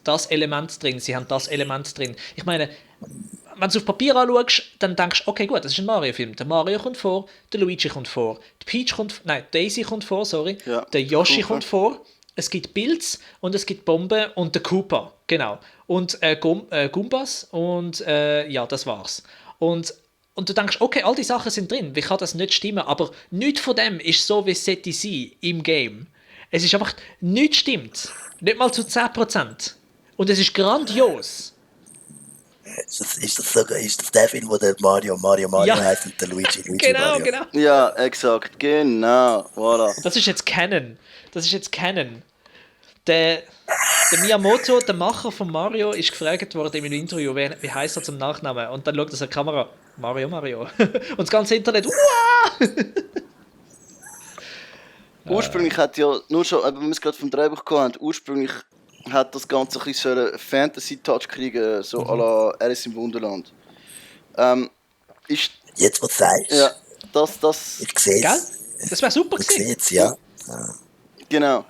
das Element drin, sie haben das Element drin. Ich meine, wenn du es auf Papier anschaust, dann denkst du, okay, gut, das ist ein Mario-Film. Der Mario kommt vor, der Luigi kommt vor, die Peach Daisy kommt vor, sorry, Ja, der Yoshi Koopa kommt vor, es gibt Pilz und es gibt Bomben und der Koopa, genau. Und Goombas und ja, das war's. Und du denkst, okay, all die Sachen sind drin, wie kann das nicht stimmen? Aber nichts von dem ist so, wie es sollte sein im Game. Es ist einfach, nichts stimmt. Nicht mal zu 10%. Und es ist grandios. Ist das der Film, wo der Mario Ja. heißt und der Luigi Genau, Mario? genau. Ja, exakt, genau, voilà. Das ist jetzt Canon. Der Miyamoto, der Macher von Mario, ist gefragt worden im Interview, wie heißt er zum Nachnamen? Und dann schaut er in die Kamera, Mario. Und das ganze Internet, Ursprünglich hat ja, nur schon, wenn wir es gerade vom Drehbuch gehabt haben, ursprünglich hat das Ganze ein bisschen so einen Fantasy-Touch kriegen, so à la Alice im Wunderland. Ist, Jetzt, was du sagst, ja, das, ich sehe Gell? es. Das wäre super Ich gewesen. sehe es, ja. genau.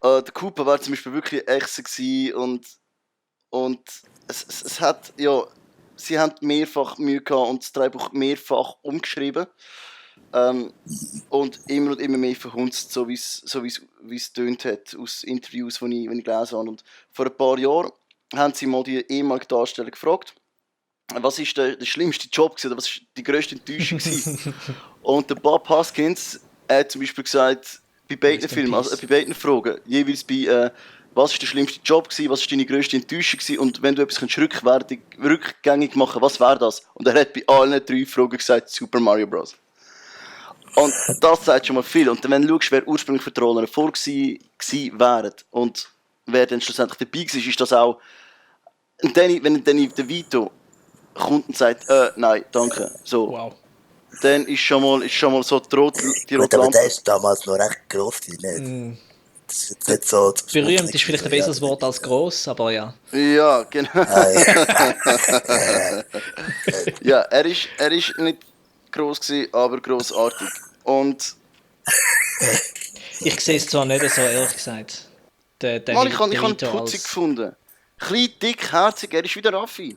Der Cooper war zum Beispiel wirklich echt gewesen und es hat, ja, sie haben mehrfach Mühe gehabt und das Drehbuch mehrfach umgeschrieben. Und immer mehr verhunzt, so wie es tönt hat, aus Interviews, die ich gelesen habe. Und vor ein paar Jahren haben sie mal die ehemaligen Darsteller gefragt, was ist der schlimmste Job gewesen, oder was ist die grösste Enttäuschung gewesen? Und der Bob Hoskins hat zum Beispiel gesagt, bei beiden Filmen, also bei beiden Fragen, jeweils bei was ist der schlimmste Job gewesen, was ist deine grösste Enttäuschung gewesen, und wenn du etwas rückgängig machen, was wäre das? Und er hat bei allen 3 Fragen gesagt, Super Mario Bros. Und das sagt schon mal viel. Und wenn du schaust, wer ursprünglich für die Rolle vor gewesen wären und wer dann schlussendlich dabei war, ist das auch. Und dann, wenn dann der Vito kommt und sagt, nein, danke, so, Wow. dann ist schon mal so die rote Gut, aber Lampe. der ist damals noch recht gross, nicht? Das ist jetzt nicht so Berühmt ist vielleicht ein besseres Wort als gross, aber ja. Ja, genau. Ja. Ja, er ist nicht gross gewesen, aber grossartig. Und Ich sehe es zwar nicht so, ehrlich gesagt. Mann, ich habe ihn Vito putzig als- gefunden. Klein, dick, herzig, er ist wieder Raffi.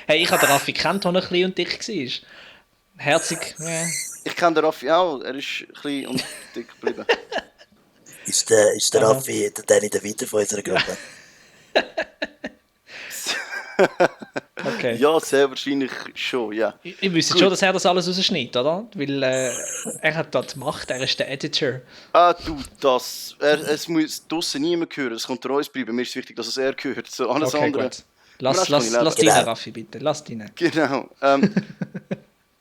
Hey, ich habe den Raffi gekannt, als er klein und dick war. Herzig, Ich kenne den Raffi auch, er ist klein und dick geblieben. Ist der Aha. Raffi der Danny DeVito von unserer Gruppe? okay. Ja, sehr wahrscheinlich schon, ja. Ich wüsste Gut. schon, dass er das alles rausschneidet, oder? Weil er hat das gemacht, er ist der Editor. Ah, du, es muss draussen niemand hören, es kommt uns bleiben, mir ist wichtig, dass es er gehört. So, alles Okay, andere. gut. Lass kann ich leben. rein, Genau. Raffi, bitte. Lass rein. Genau.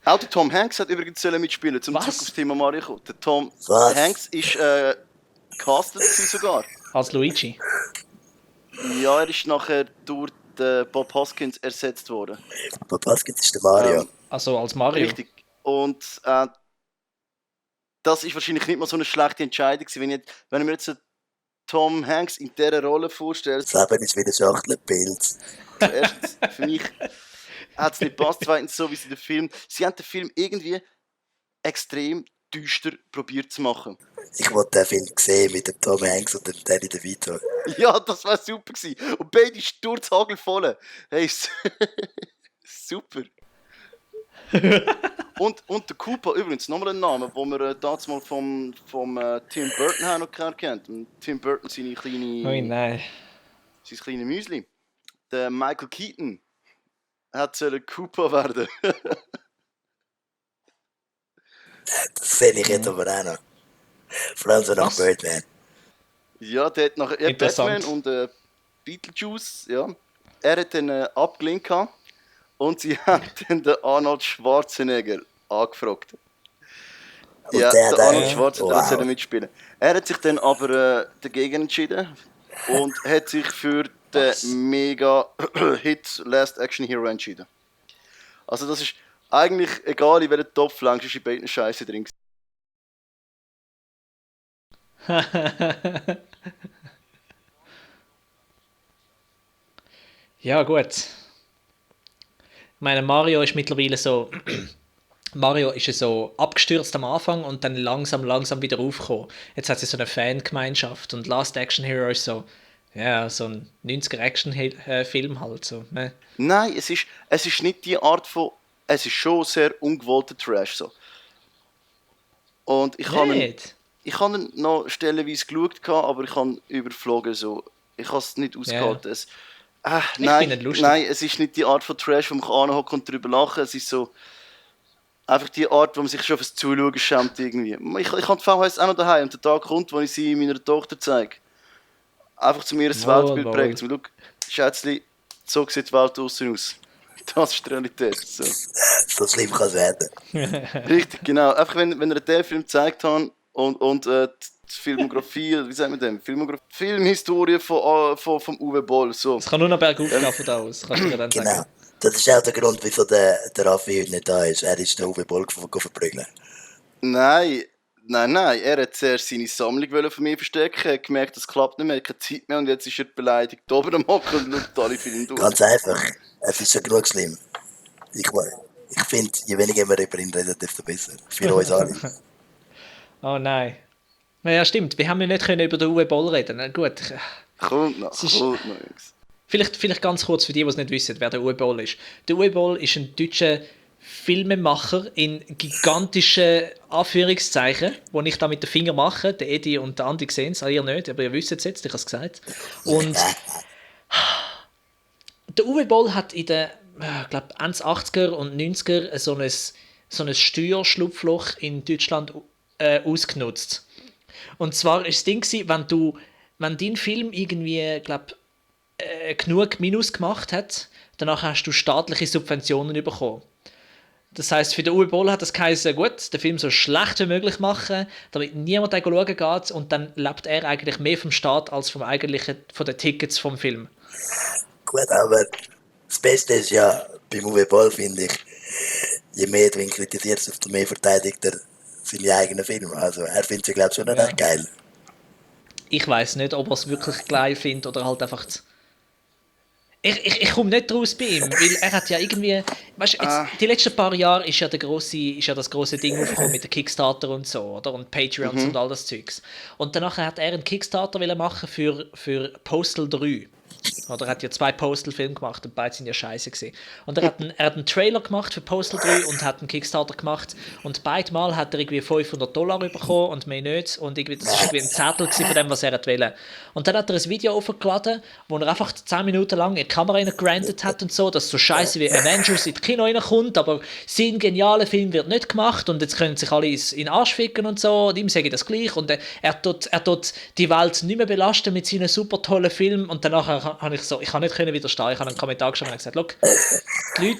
Auch der Tom Hanks hat übrigens mitspielen, zum Was? Zurück aufs Thema Mario kommen. Der Tom Was? Hanks ist castet gewesen sogar. Als Luigi. Ja, er ist nachher durch den Bob Hoskins ersetzt worden. Bob Hoskins ist der Mario. Also als Mario. Richtig. Und das ist wahrscheinlich nicht mal so eine schlechte Entscheidung gewesen, wenn ich mir jetzt Tom Hanks in dieser Rolle vorstelle. Das Leben ist wie eine Schachtel Pilz. Erstens, für mich hat es nicht gepasst. Zweitens, so wie sie sie haben den Film irgendwie extrem düster probiert zu machen. Ich wollte den Film sehen mit dem Tom Hanks und dem Danny DeVito. Ja, das war super gewesen. Und beide sturzhagelvoll. Hey, super. und der Koopa, übrigens, nochmal ein Name, den wir damals mal vom Tim Burton haben noch kennt. Und Tim Burton, Ui, sein nein. kleines Müsli. Der Michael Keaton hat Koopa werden. Das sehe ich jetzt aber auch noch. Vor allem so nach Was? Birdman. Ja, der hat nachher Interessant. Batman und Beetlejuice, ja. Er hat dann abgelehnt gehabt und sie haben dann den Arnold Schwarzenegger angefragt. Und Ja, der der hat Arnold auch... Schwarzenegger sollte Wow. mitspielen. Er hat sich dann aber dagegen entschieden und hat sich für den Was? Mega-Hit Last Action Hero entschieden. Also das ist eigentlich egal, in welcher Topf langst, ist in beiden Scheiße drin. Ja, gut. Ich meine, Mario ist mittlerweile so. Mario ist ja so abgestürzt am Anfang und dann langsam wieder aufgekommen. Jetzt hat sie so eine Fangemeinschaft und Last Action Hero ist so, ja, so ein 90er-Action-Film halt. So, ne? Nein, es ist nicht die Art von... Es ist schon sehr ungewollter Trash so. Und Nicht? ich habe ihn noch stellenweise geschaut, aber ich habe ihn überflogen so. Ich habe es nicht Ja. ausgehalten. Ich finde ihn lustig. Nein, es ist nicht die Art von Trash, wo man anhocken und darüber lachen. Es ist so einfach die Art, wo man sich schon fürs Zuschauen schämt irgendwie. Ich habe die VHS auch noch daheim und der Tag kommt, wo ich sie meiner Tochter zeige. Einfach zu mir ein Wohl, Weltbild wohl. prägen. Schau, Schätzli, so sieht die Welt draussen aus. Das ist die Realität. So. So schlimm kann es werden. Richtig, genau. Einfach wenn ihr den Film gezeigt habt und die Filmografie, wie sagt man dem? Filmhistorie vom Uwe Boll. So. Es kann nur noch bergauf gehen von da aus, kannst du dir dann Genau. sagen. Das ist auch der Grund, wieso der Raffi heute nicht da ist. Er ist der Uwe Boll verprügeln. Nein. Er hat zuerst seine Sammlung von mir verstecken, hat gemerkt, das klappt nicht mehr, er hat keine Zeit mehr und jetzt ist er beleidigt oben am Hocken und schaut alle Filme durch. Ganz einfach. Es ist schon genug schlimm. Ich finde, je weniger wir über ihn reden, desto besser. Für uns alle. Oh nein. Ja, stimmt, wir haben ja nicht können über den Uwe Boll reden. Na gut, Kommt noch, ist- Jungs. vielleicht ganz kurz für die es nicht wissen, wer der Uwe Boll ist. Der Uwe Boll ist ein deutscher Filmemacher in gigantischen Anführungszeichen, wo ich da mit den Fingern mache. Der Edi und der Andi sehen es, ihr nicht, aber ihr wisst es jetzt, ich habe es gesagt. Und der Uwe Boll hat in den glaub, Ende 80er und 90er so ein Steuerschlupfloch in Deutschland ausgenutzt. Und zwar ist das Ding gewesen, wenn dein Film irgendwie, glaub, genug Minus gemacht hat, danach hast du staatliche Subventionen bekommen. Das heisst, für den Uwe Boll hat das geheißen, gut, den Film so schlecht wie möglich machen, damit niemand den schauen geht und dann lebt er eigentlich mehr vom Staat als von den Tickets vom Film. Gut, aber das Beste ist ja, beim Uwe Boll finde ich, je mehr du ihn kritisierst, desto mehr verteidigt er seine eigenen Filme. Also er findet sie, glaube ich, schon nicht echt geil. Ich weiß nicht, ob er es wirklich geil findet oder halt einfach... Ich komme nicht raus bei ihm, weil er hat ja irgendwie... Weißt, jetzt, die letzten paar Jahre ist ja das grosse Ding aufgekommen mit den Kickstarter und so, oder? Und Patreons und all das Zeugs. Und danach hat er einen Kickstarter machen für Postal 3. Oder er hat ja 2 Postal-Filme gemacht und beide sind ja scheiße gewesen. Und er hat einen Trailer gemacht für Postal 3 und hat einen Kickstarter gemacht. Und beide Mal hat er irgendwie $500 bekommen und mehr nicht. Und irgendwie, das war irgendwie ein Zettel von dem, was er wollte. Und dann hat er ein Video aufgeladen, wo er einfach 10 Minuten lang in die Kamera reingerandet hat und so, dass so scheiße wie Avengers in die Kino reinkommt, aber sein genialer Film wird nicht gemacht und jetzt können sich alle in den Arsch ficken und so. Und ihm sage ich das gleich. Und er tut die Welt nicht mehr belasten mit seinen super tollen Filmen. Und danach habe ich kann nicht widerstehen. Ich habe einen Kommentar geschrieben und gesagt, «Look, die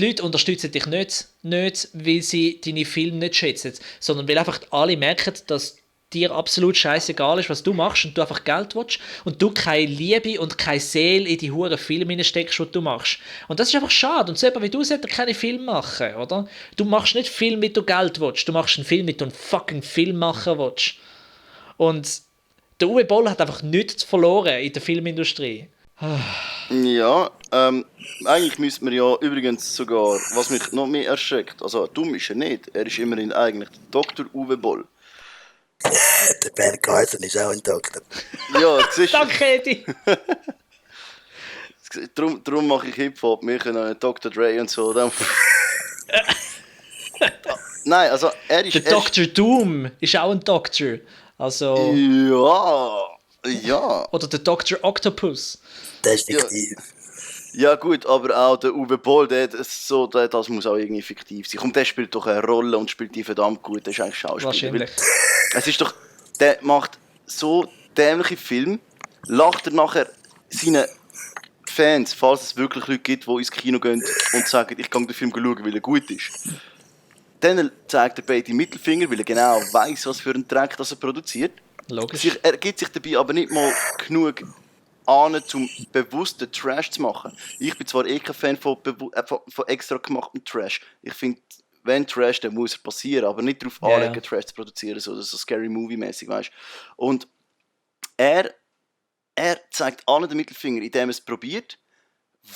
Leute unterstützen dich nicht, weil sie deine Filme nicht schätzen, sondern weil einfach alle merken, dass dir absolut scheißegal ist, was du machst und du einfach Geld willst und du keine Liebe und keine Seele in die huren Filme hineinsteckst, die du machst. Und das ist einfach schade. Und so jemand wie du solltest keine Filme machen, oder? Du machst nicht Film, mit du Geld willst. Du machst einen Film, mit du einen fucking Film machen willst. Und der Uwe Boll hat einfach nichts verloren in der Filmindustrie. Ja, eigentlich müsste man ja übrigens sogar, was mich noch mehr erschreckt, also dumm ist er nicht, er ist immerhin eigentlich der Dr. Uwe Boll. Der Ben Carson ist auch ein Doktor. Ja, siehst du, Danke, Edi! darum mache ich Hip-Hop, wir können Dr. Dre und so. Dann Nein, also Der Dr. Doom ist auch ein Doktor. Also, Ja. oder der Dr. Octopus. Der ist fiktiv. Ja gut, aber auch der Uwe Boll, das muss auch irgendwie fiktiv sein. Und der spielt doch eine Rolle und spielt die verdammt gut. Der ist eigentlich Schauspieler. Wahrscheinlich. Es ist doch, der macht so dämliche Filme, lacht er nachher seinen Fans, falls es wirklich Leute gibt, die ins Kino gehen und sagen, ich kann den Film schauen, weil er gut ist. Dann zeigt er beide Mittelfinger, weil er genau weiss, was für einen Dreck das er produziert. Logisch. Er gibt sich dabei aber nicht mal genug an, um bewussten Trash zu machen. Ich bin zwar kein Fan von extra gemachtem Trash. Ich finde, wenn Trash, dann muss er passieren, aber nicht darauf anlegen, Trash zu produzieren, so Scary Movie-mäßig, weißt du. Und er zeigt allen den Mittelfinger, indem er es probiert,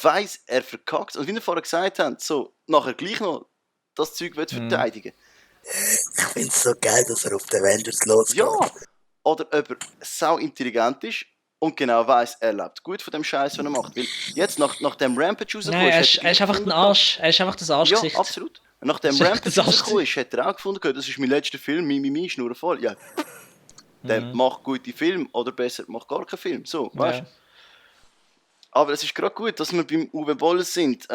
weiss, er verkackt. Und wie wir vorher gesagt haben, so, nachher gleich noch das Zeug verteidigen. Ich finde es so geil, dass er auf die Avengers losgeht. Ja! Oder ob er sau intelligent ist und genau weiss, er lebt gut von dem Scheiß, den er macht. Weil jetzt, nach dem Rampage rausgekommen ist, er ist einfach ein Arsch. Er ist einfach das Arschgesicht. Ja, absolut. Und nach dem Rampage rausgekommen ist, hat er auch gefunden, das ist mein letzter Film, Mi, Schnurren voll. Ja. Der macht gute Filme oder besser, macht gar keinen Film. So, weißt du? Ja. Aber es ist gerade gut, dass wir beim Uwe Boll sind.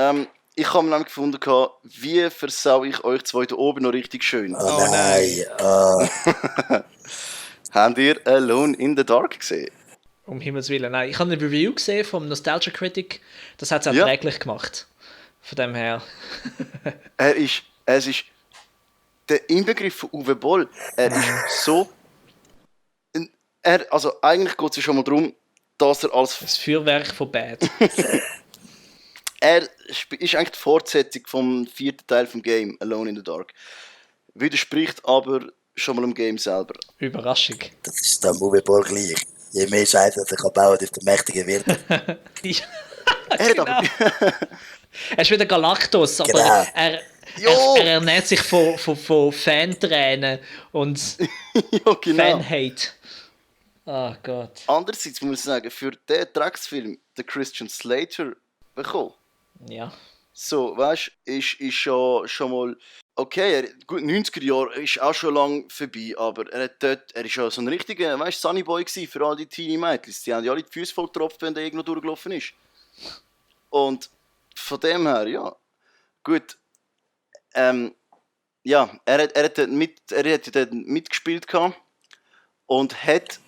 Ich habe mir nämlich gefunden, wie versau ich euch zwei da oben noch richtig schön. Oh nein. Habt ihr Alone in the Dark gesehen? Um Himmels Willen, nein. Ich habe eine Review gesehen vom Nostalgia Critic. Das hat es erträglich gemacht. Von dem her. Es ist der Inbegriff von Uwe Boll. Er ist so... Also eigentlich geht es schon mal darum, dass er als... Das Feuerwerk von Bad. Er ist eigentlich die Fortsetzung vom 4. Teil vom Game, Alone in the Dark. Widerspricht aber schon mal im Game selber. Überraschung. Das ist dann Uwe Boll gleich. Je mehr Scheiße er kann bauen, desto mächtiger wird er. Genau. Er ist wieder Galactus, aber genau. er ernährt sich von Fantränen und ja, genau. Fan-Hate. Oh Gott. Andererseits muss ich sagen, für den Drecksfilm den Christian Slater bekommen. Ja. So, weißt du, ist schon mal okay. Gut, 90er Jahre ist auch schon lange vorbei, aber er ist ja so ein richtiger, weißt du, Sunnyboy gewesen für all die Teenie-Mädchen. Die haben ja alle die Füße voll getropft, wenn der irgendwo durchgelaufen ist. Und von dem her, ja. Gut. Ja, er hat ja mitgespielt gehabt und hat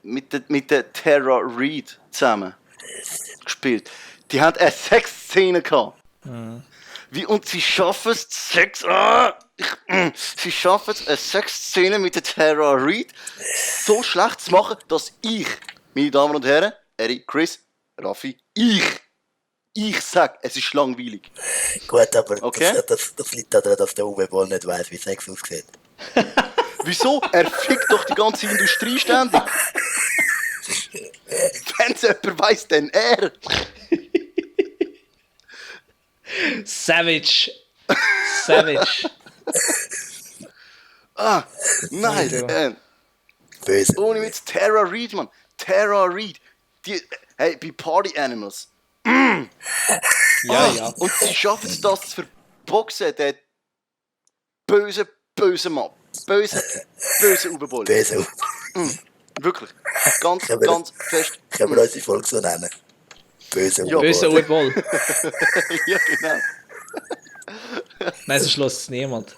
mit der Tara Reid zusammen gespielt. Die haben eine Sexszene gehabt. Und sie schaffen es, sie schaffen es, eine Sexszene mit der Tara Reid so schlecht zu machen, dass ich, meine Damen und Herren, Eric, Chris, Raffi, ich sag, es ist langweilig. Gut, aber okay? das liegt daran, dass der Uwe Boll nicht weiss, wie Sex aussieht. Wieso? Er fickt doch die ganze Industrie ständig. Wenn es jemand weiss, dann er. Savage. Nein. Böse. Ohne Witz, Tara Reid, Mann. Tara Reid. Hey, bei Party Animals. Ja. Und sie schaffen es, das zu verboxen, der böse Mann. Böse Uwe Boll. Böse Uwe. Wirklich. Ganz fest. Können wir unsere Folge so nennen? Böse Uwe Boll. Böse Uwe Boll. Ja, genau. Nein, so schloss es niemand.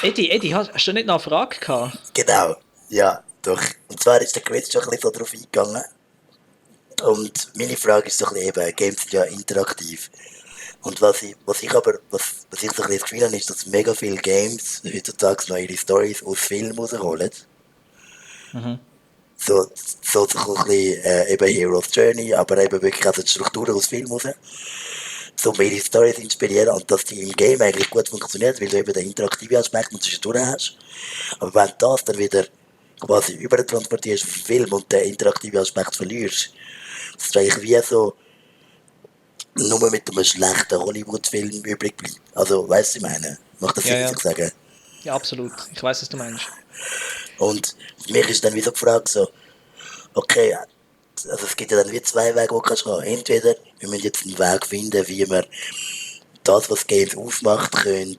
Eddie, hast du nicht noch eine Frage gehabt? Genau, ja, doch. Und zwar ist der Quiz schon ein bisschen so drauf eingegangen. Und meine Frage ist so ein bisschen eben, Games sind ja interaktiv. Und was ich so ein bisschen das Gefühl habe, ist, dass mega viele Games heutzutage noch ihre Storys aus Filmen rausholen. So ein bisschen eben Hero's Journey, aber eben wirklich also die Strukturen aus Filmen raus. So um ihre Storys zu inspirieren und dass die im Game eigentlich gut funktioniert, weil du eben den interaktiven Aspekt und zwischendurch hast. Aber wenn du das dann wieder quasi übertransportierst auf den Film und den interaktiven Aspekt verlierst, das ist eigentlich wie so nur mit einem schlechten Hollywood-Film übrig bleibt. Also, weißt du, ich meine? Macht das Sinn, was ich sage? Ja, absolut. Ich weiss, was du meinst. Und für mich ist dann wieder die Frage so, okay, also es gibt ja dann wie zwei Wege, die du kannst gehen. Entweder wir müssen jetzt einen Weg finden, wie wir das, was Games ausmacht, können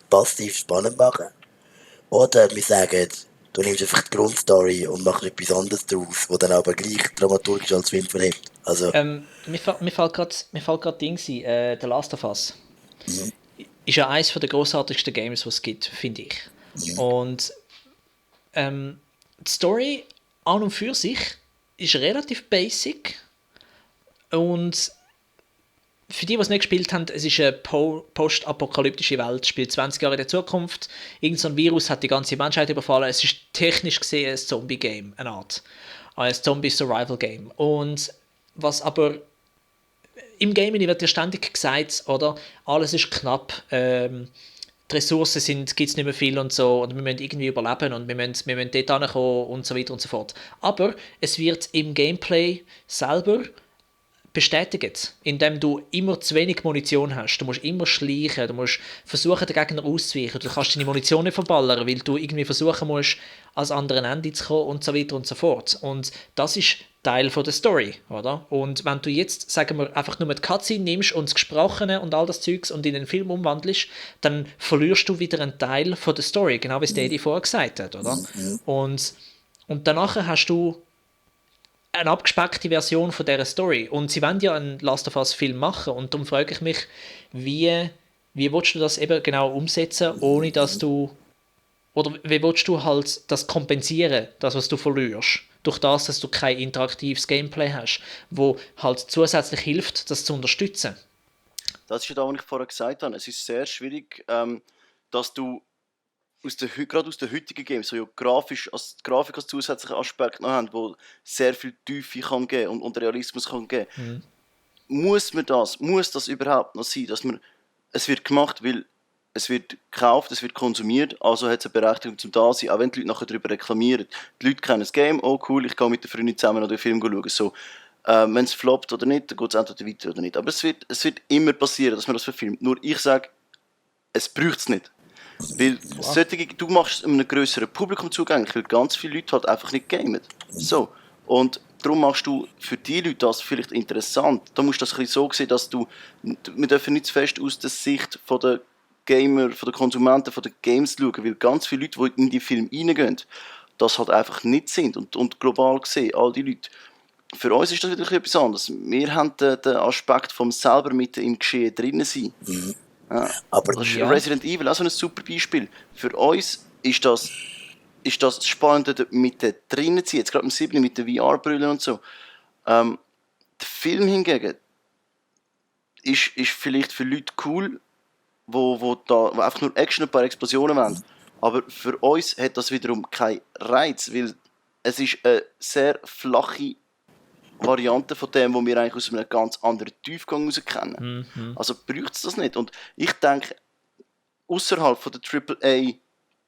passiv spannend machen. Oder wir sagen, du nimmst einfach die Grundstory und machst etwas anderes daraus, wo dann aber gleich dramaturgisch als Film verhebt. Also, Mir fällt gerade Ding ein, The Last of Us. Ist ja eines der grossartigsten Games, die es gibt, finde ich. Und die Story an und für sich ist relativ basic. Und für die es nicht gespielt haben, es ist eine postapokalyptische Welt, spielt 20 Jahre in der Zukunft. Irgend so ein Virus hat die ganze Menschheit überfallen. Es ist technisch gesehen ein Zombie-Game, eine Art. Ein Zombie-Survival-Game. Und was aber im Game wird ja ständig gesagt, oder? Alles ist knapp, die Ressourcen gibt es nicht mehr viel und so, und wir müssen irgendwie überleben und wir müssen dort hinkommen und so weiter und so fort. Aber es wird im Gameplay selber bestätigt, indem du immer zu wenig Munition hast. Du musst immer schleichen, du musst versuchen, den Gegner auszuweichen. Du kannst deine Munition nicht verballern, weil du irgendwie versuchen musst, ans andere Ende zu kommen und so weiter und so fort. Und das ist Teil von der Story, oder? Und wenn du jetzt, sagen wir, einfach nur die Cutscene nimmst und das Gesprochene und all das Zeugs und in den Film umwandelst, dann verlierst du wieder einen Teil von der Story, genau wie es Daddy vorher gesagt hat, oder? Und danach hast du eine abgespeckte Version von dieser Story. Und sie wollen ja einen Last of Us Film machen und darum frage ich mich, wie willst du das eben genau umsetzen, ohne dass du, oder wie willst du halt das kompensieren, das was du verlierst, durch das, dass du kein interaktives Gameplay hast, wo halt zusätzlich hilft, das zu unterstützen. Das ist ja das, was ich vorher gesagt habe. Es ist sehr schwierig, dass du gerade aus den heutigen Games, so ja Grafik als zusätzlichen Aspekt noch haben, wo sehr viel Tiefe kann geben und Realismus kann geben. Muss das überhaupt noch sein, dass es wird gemacht, weil es wird gekauft, es wird konsumiert, also hat es eine Berechtigung zum da sein, auch wenn die Leute nachher darüber reklamieren. Die Leute kennen das Game, oh cool, ich gehe mit der Freundin zusammen noch den Film schauen. So, wenn es floppt oder nicht, dann geht es entweder weiter oder nicht. Aber es wird immer passieren, dass man das verfilmt. Nur ich sage, es braucht es nicht. Weil du machst es einem grösseren Publikum zugänglich, weil ganz viele Leute halt einfach nicht gamen. So. Und darum machst du für die Leute das vielleicht interessant. Da musst du das ein bisschen so sehen, dass wir dürfen nicht zu fest aus der Sicht von der Gamer, von der Konsumenten, von den Games schauen, weil ganz viele Leute, die in die Filme reingehen, das halt einfach nicht sind. Und global gesehen, all die Leute. Für uns ist das wieder etwas anderes. Wir haben den Aspekt vom selber mit im Geschehen drinnen sein. Ja. aber Das ist Resident Evil auch so ein super Beispiel. Für uns ist das Spannende mit den drinnen zu sein, jetzt gerade im 7. mit den VR-Brillen und so. Der Film hingegen ist vielleicht für Leute cool, wo einfach nur Action und ein paar Explosionen wollen. Aber für uns hat das wiederum keinen Reiz, weil es ist eine sehr flache Variante von dem, was wir eigentlich aus einem ganz anderen Tiefgang heraus kennen. Also braucht es das nicht. Und ich denke, außerhalb von der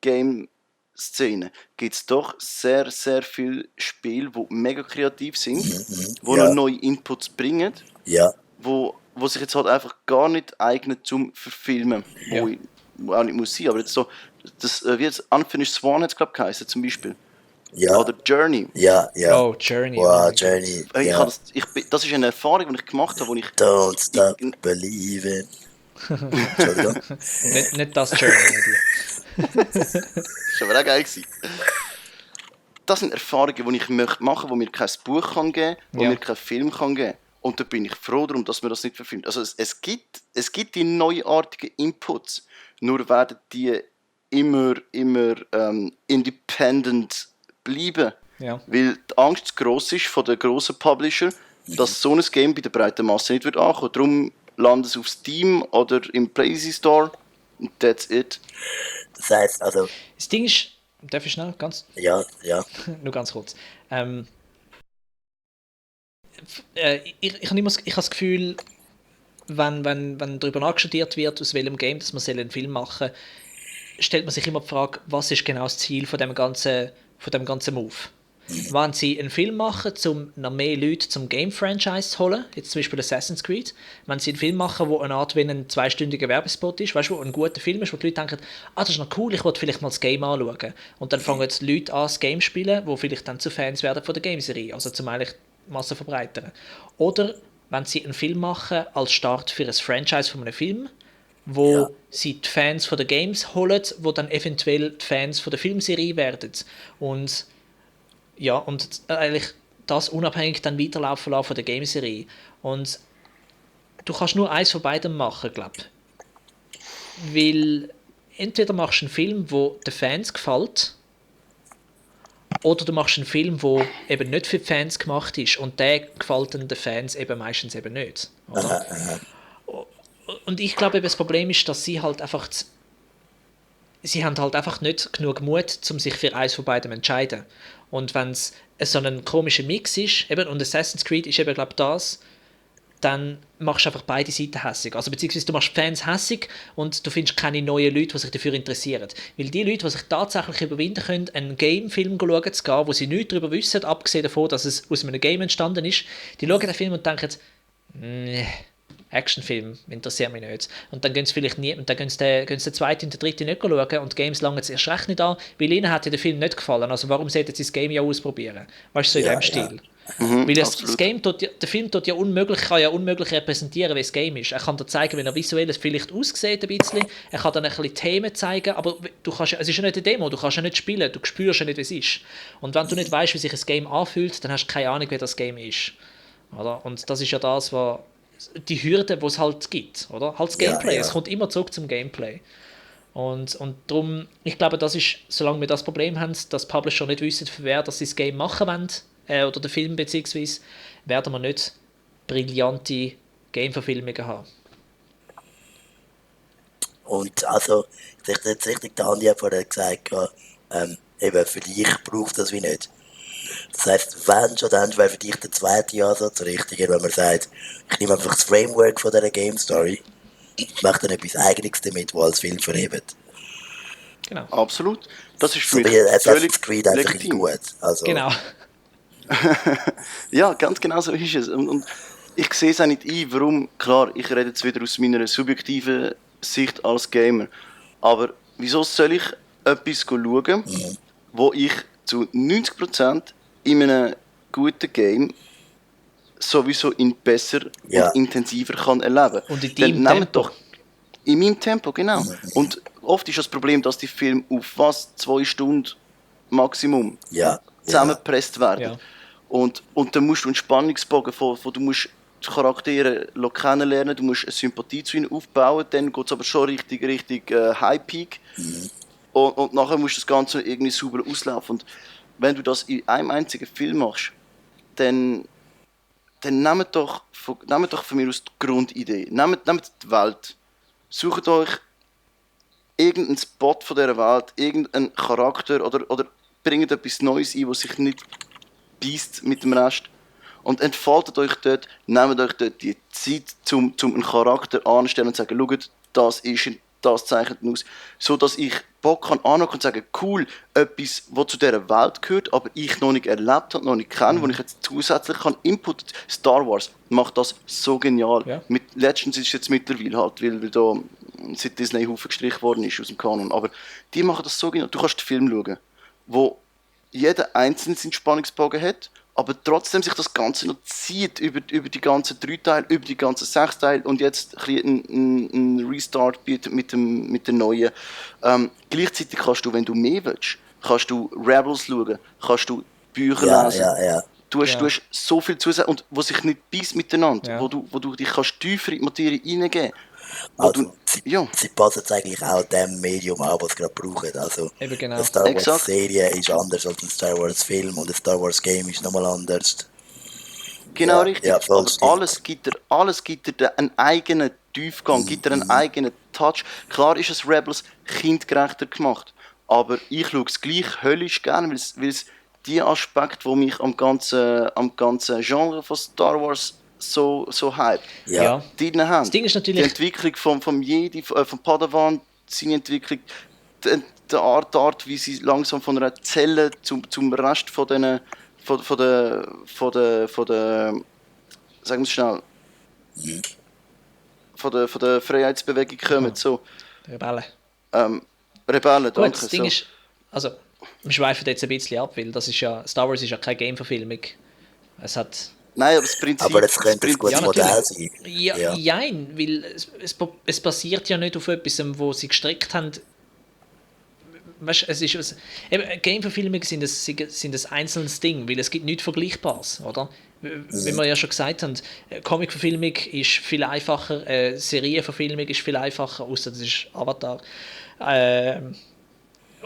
AAA-Game-Szene gibt es doch sehr, sehr viele Spiele, die mega kreativ sind, die noch neue Inputs bringen, wo sich jetzt halt einfach gar nicht eignen zum Verfilmen, wo auch nicht muss sein. Aber jetzt so, wie jetzt Unfinished Swan hat es glaube ich geheißen, zum Beispiel. Ja. Oder Journey. Ja. Oh, Journey. Wow, Journey. Das ist eine Erfahrung, die ich gemacht habe, wo ich... Don't stop believing. Entschuldigung. nicht das Journey. Das war aber auch geil gewesen. Das sind Erfahrungen, die ich möchte machen, wo mir kein Buch kann geben kann, wo mir kein Film kann geben kann. Und da bin ich froh darum, dass man das nicht verfilmt. Also es gibt die neuartigen Inputs, nur werden die immer independent bleiben. Ja. Weil die Angst zu gross ist von den grossen Publisher, dass so ein Game bei der breiten Masse nicht wird ankommen. Darum landet es auf Steam oder im PlayStation Store und that's it. Das heisst, also... Das Ding ist, darf ich schnell? Ja. Nur ganz kurz. Ich habe das Gefühl, wenn darüber nachgestudiert wird, aus welchem Game dass man einen Film machen soll, stellt man sich immer die Frage, was ist genau das Ziel von dem ganzen Move? Wenn sie einen Film machen, um noch mehr Leute zum Game-Franchise zu holen, jetzt zum Beispiel Assassin's Creed, wenn sie einen Film machen, der eine Art wie ein 2-stündiger Werbespot ist, weißt du, wo ein guter Film ist, wo die Leute denken, das ist noch cool, ich wollte vielleicht mal das Game anschauen. Und dann fangen jetzt Leute an, das Game zu spielen, die vielleicht dann zu Fans werden von der Game-Serie, also zum eigentlich Masse verbreitern. Oder wenn sie einen Film machen als Start für ein Franchise von einem Film, wo Ja. sie die Fans von den Games holen, wo dann eventuell die Fans von der Filmserie werden. Und ja, und eigentlich das unabhängig dann weiterlaufen lassen von der Gameserie. Und du kannst nur eins von beidem machen, glaube ich. Weil entweder machst du einen Film, der den Fans gefällt, oder du machst einen Film, der eben nicht für die Fans gemacht ist und der gefällt dann den Fans eben meistens eben nicht. Oder? Und ich glaube, das Problem ist, dass sie halt einfach sie haben halt einfach nicht genug Mut, um sich für eins von beidem zu entscheiden. Und wenn es so ein komischer Mix ist, eben, und Assassin's Creed ist eben, glaube ich, das, dann machst du einfach beide Seiten hässig. Also beziehungsweise du machst Fans hässig und du findest keine neuen Leute, die sich dafür interessieren. Weil die Leute, die sich tatsächlich überwinden können, einen Game-Film schauen zu gehen, wo sie nichts darüber wissen, abgesehen davon, dass es aus einem Game entstanden ist, die schauen den Film und denken, nee, Actionfilm interessiert mich nicht. Und dann gehen sie vielleicht nie, und dann gehen sie den zweiten und den dritten nicht schauen und Games langen es erst recht nicht an, weil ihnen hat ja der Film nicht gefallen. Also warum sollten sie das Game ja ausprobieren? Weißt du, so in dem Stil. Weil das Game der Film kann ja unmöglich repräsentieren, wie das Game ist. Er kann dir zeigen, wie er visuell vielleicht aussieht ein bisschen. Er kann dann ein bisschen Themen zeigen, aber es ist ja nicht eine Demo, du kannst ja nicht spielen, du spürst ja nicht, wie es ist. Und wenn du nicht weißt, wie sich ein Game anfühlt, dann hast du keine Ahnung, wie das Game ist. Oder? Und das ist ja das, was die Hürde, die es halt gibt. Oder? Halt das Gameplay, es kommt immer zurück zum Gameplay. Und darum, ich glaube, das ist, solange wir das Problem haben, dass Publisher nicht wissen, für wer dass sie das Game machen wollen, oder den Film beziehungsweise, werden wir nicht brillante Game-Verfilmungen haben. Und also, ich dachte jetzt richtig, der Andi hat vorher gesagt, eben für dich braucht das wie nicht. Das heisst, wenn schon, dann wäre für dich der zweite Ansatz richtiger, wenn man sagt, ich nehme einfach das Framework von dieser Game Story und mache dann etwas Eigenes damit, das als Film verhebt. Genau. Absolut. Das ist für So mich wie Assassin's völlig Creed einfach in legitim. gut. Also, Genau. Ja, ganz genau so ist es. Und ich sehe es auch nicht ein, warum. Klar, ich rede jetzt wieder aus meiner subjektiven Sicht als Gamer. Aber wieso soll ich etwas schauen, wo ich zu 90% in einem guten Game sowieso besser Ja. und intensiver kann erleben. Und in Dann deinem nehmt Tempo. doch in meinem Tempo, genau. Und oft ist das Problem, dass die Filme auf fast 2 Stunden Maximum Ja. zusammengepresst werden. Ja. Und dann musst du einen Spannungsbogen von du musst die Charaktere kennenlernen, du musst eine Sympathie zu ihnen aufbauen, dann geht es aber schon richtig High Peak. Und nachher musst du das Ganze irgendwie sauber auslaufen. Und wenn du das in einem einzigen Film machst, dann nehmt doch von mir aus die Grundidee. Nehmt die Welt. Sucht euch irgendeinen Spot von dieser Welt, irgendeinen Charakter oder bringt etwas Neues ein, was sich nicht beißt mit dem Rest. Und entfaltet euch dort, nehmt euch dort die Zeit, um einen Charakter anzustellen und zu sagen, schaut, das zeichnet ihn aus. So dass ich Bock kann anhocken und sagen, cool, etwas, was zu dieser Welt gehört, aber ich noch nicht erlebt habe, noch nicht kenne, wo ich jetzt zusätzlich kann Input. Star Wars macht das so genial. Ja. Letztens ist es jetzt mittlerweile halt, weil da seit Disney Haufen gestrichen worden ist aus dem Kanon. Aber die machen das so genial. Du kannst den Film schauen, wo jeder einzelne seinen Spannungsbogen hat, aber trotzdem sich das Ganze noch zieht über die ganzen 3 Teile, über die ganzen 6 Teile und jetzt ein Restart bietet mit der neuen. Gleichzeitig kannst du, wenn du mehr willst, kannst du Rebels schauen, kannst du Bücher lesen. Ja. Du hast so viel Zusatz und wo sich nicht beißt miteinander, Ja. wo du dich kannst tiefer in die Materie reingeben. Also, sie passen jetzt eigentlich auch dem Medium an, was sie gerade brauchen. Also, Eben genau. eine Star Wars Exakt. Serie ist anders als ein Star Wars Film und ein Star Wars Game ist nochmal anders. Genau, Ja, richtig. ja, voll Aber stimmt. alles gibt dir einen eigenen Tiefgang, gibt dir einen eigenen Touch. Klar ist es Rebels kindgerechter gemacht, aber ich schaue es gleich höllisch gerne, weil es die Aspekte, die mich am ganzen Genre von Star Wars so hype, Ja. die drin haben. Das Ding ist Die natürlich, Entwicklung vom Jedi, vom Padawan, seine Entwicklung, die Art, wie sie langsam von einer Zelle zum Rest von den von der sagen wir es schnell, von der Freiheitsbewegung kommen, so Rebellen. Rebellen, Gut, danke. das Ding So. ist, also, wir schweifen jetzt ein bisschen ab, weil das ist ja, Star Wars ist ja keine Game-Verfilmung. Es hat Nein, aber das Prinzip... Aber es könnte ein das gutes Prinzip- Modell sein. Ja, jein, weil es basiert ja nicht auf etwas, wo sie gestrickt haben. Weißt, eben, Game-Verfilmungen sind ein einzelnes Ding, weil es gibt nichts Vergleichbares, oder? Wie wir ja schon gesagt haben, Comic-Verfilmung ist viel einfacher, Serienverfilmung ist viel einfacher, außer das ist Avatar.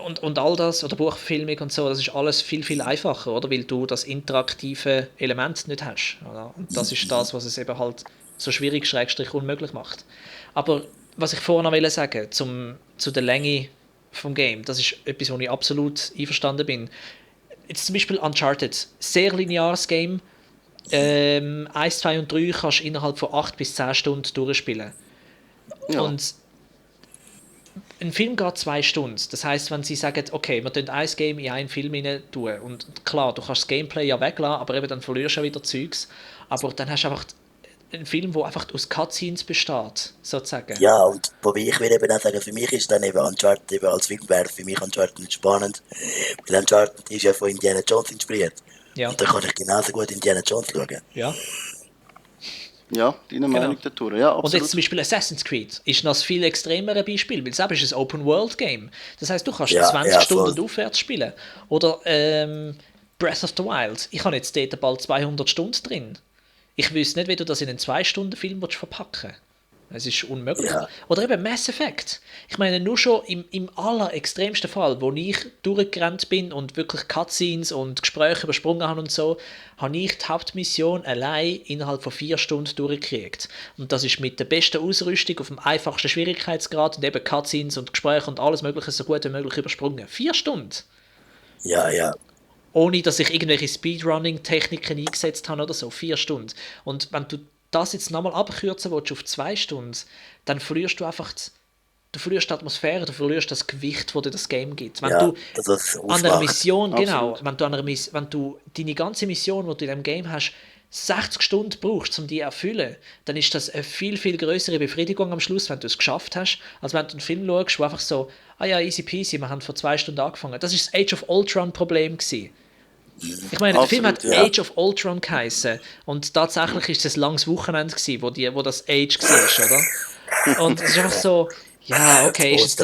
Und all das, oder Buchverfilmung und so, das ist alles viel, viel einfacher, oder? Weil du das interaktive Element nicht hast. Oder? Und das ist das, was es eben halt so schwierig, schrägstrich unmöglich macht. Aber was ich vorhin noch sagen wollte, zu der Länge vom Game, das ist etwas, wo ich absolut einverstanden bin. Jetzt zum Beispiel Uncharted, sehr lineares Game. 1, 2 und 3 kannst du innerhalb von 8 bis 10 Stunden durchspielen. Ja. Und ein Film geht 2 Stunden. Das heisst, wenn sie sagen, okay, wir tun ein Game in einen Film rein tun, und klar, du kannst das Gameplay ja weglassen, aber eben dann verlierst du ja wieder Zeugs. Aber dann hast du einfach einen Film, der einfach aus Cutscenes besteht, sozusagen. Ja, und wobei ich will eben auch sagen, für mich ist dann eben Uncharted eben als Film wäre für mich Uncharted nicht spannend. Weil Uncharted ist ja von Indiana Jones inspiriert. Ja. Und da kann ich genauso gut Indiana Jones schauen. Ja. Ja, deine Meinung dazu. Ja, absolut. Und jetzt zum Beispiel Assassin's Creed ist noch ein viel extremeres Beispiel, weil es eben ist ein Open-World-Game. Das heisst, du kannst 20 Stunden voll. aufwärts spielen. Oder Breath of the Wild. Ich habe jetzt dort bald 200 Stunden drin. Ich wüsste nicht, wie du das in einen 2-Stunden-Film verpacken willst. Es ist unmöglich. Ja. Oder eben Mass Effect. Ich meine, nur schon im allerextremsten Fall, wo ich durchgerannt bin und wirklich Cutscenes und Gespräche übersprungen habe und so, habe ich die Hauptmission allein innerhalb von 4 Stunden durchgekriegt. Und das ist mit der besten Ausrüstung auf dem einfachsten Schwierigkeitsgrad und eben Cutscenes und Gespräche und alles Mögliche so gut wie möglich übersprungen. 4 Stunden! Ja, ja. Ohne, dass ich irgendwelche Speedrunning-Techniken eingesetzt habe oder so. 4 Stunden. Und wenn du das jetzt nochmal abkürzen willst auf 2 Stunden, dann verlierst du einfach du verlierst die Atmosphäre, du verlierst das Gewicht, das dir das Game gibt. Wenn Ja, du das ist an einer ausmacht. Mission, genau, Absolut. wenn du deine ganze Mission, die du in diesem Game hast, 60 Stunden brauchst, um die zu erfüllen, dann ist das eine viel, viel größere Befriedigung am Schluss, wenn du es geschafft hast, als wenn du einen Film schaust, wo einfach so, ah ja, easy peasy, wir haben vor 2 Stunden angefangen. Das ist das Age of Ultron-Problem gewesen. Ich meine, der Film hat Absolut, ja. Age of Ultron geheißen und tatsächlich ist es ein langes Wochenende gewesen, wo das Age war, oder? Und es ist einfach so, ja, okay, ist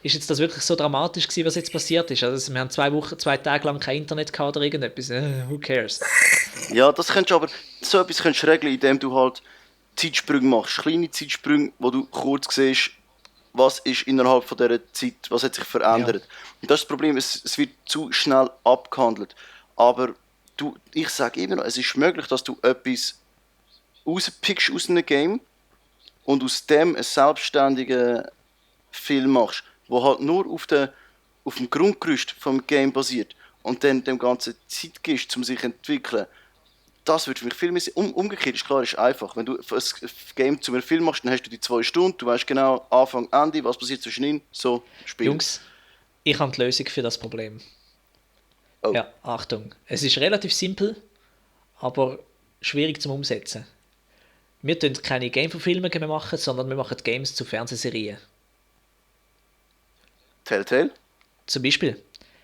jetzt das wirklich so dramatisch gewesen, was jetzt passiert ist? Also wir haben 2 Tage lang kein Internet gehabt oder irgendetwas, who cares? Ja, das könntest du aber, so etwas könntest du regeln, indem du halt Zeitsprünge machst. Kleine Zeitsprünge, wo du kurz siehst, was ist innerhalb von dieser Zeit, was hat sich verändert. Und das ist das Problem, es wird zu schnell abgehandelt. Aber ich sage immer noch, es ist möglich, dass du etwas rauspickst aus einem Game und aus dem einen selbstständigen Film machst, der halt nur auf dem Grundgerüst vom Game basiert und dann dem Ganzen Zeit gibst, um sich zu entwickeln. Das würde für mich viel mehr sein. Umgekehrt ist klar, ist einfach. Wenn du ein Game zu einem Film machst, dann hast du die 2 Stunden, du weißt genau Anfang, Ende, was passiert zwischendrin, so, Spiel. Jungs, ich habe die Lösung für das Problem. Oh. Ja, Achtung. Es ist relativ simpel, aber schwierig zum Umsetzen. Wir machen keine Game-Verfilmungen mehr machen, sondern wir machen Games zu Fernsehserien. Telltale? Zum Beispiel.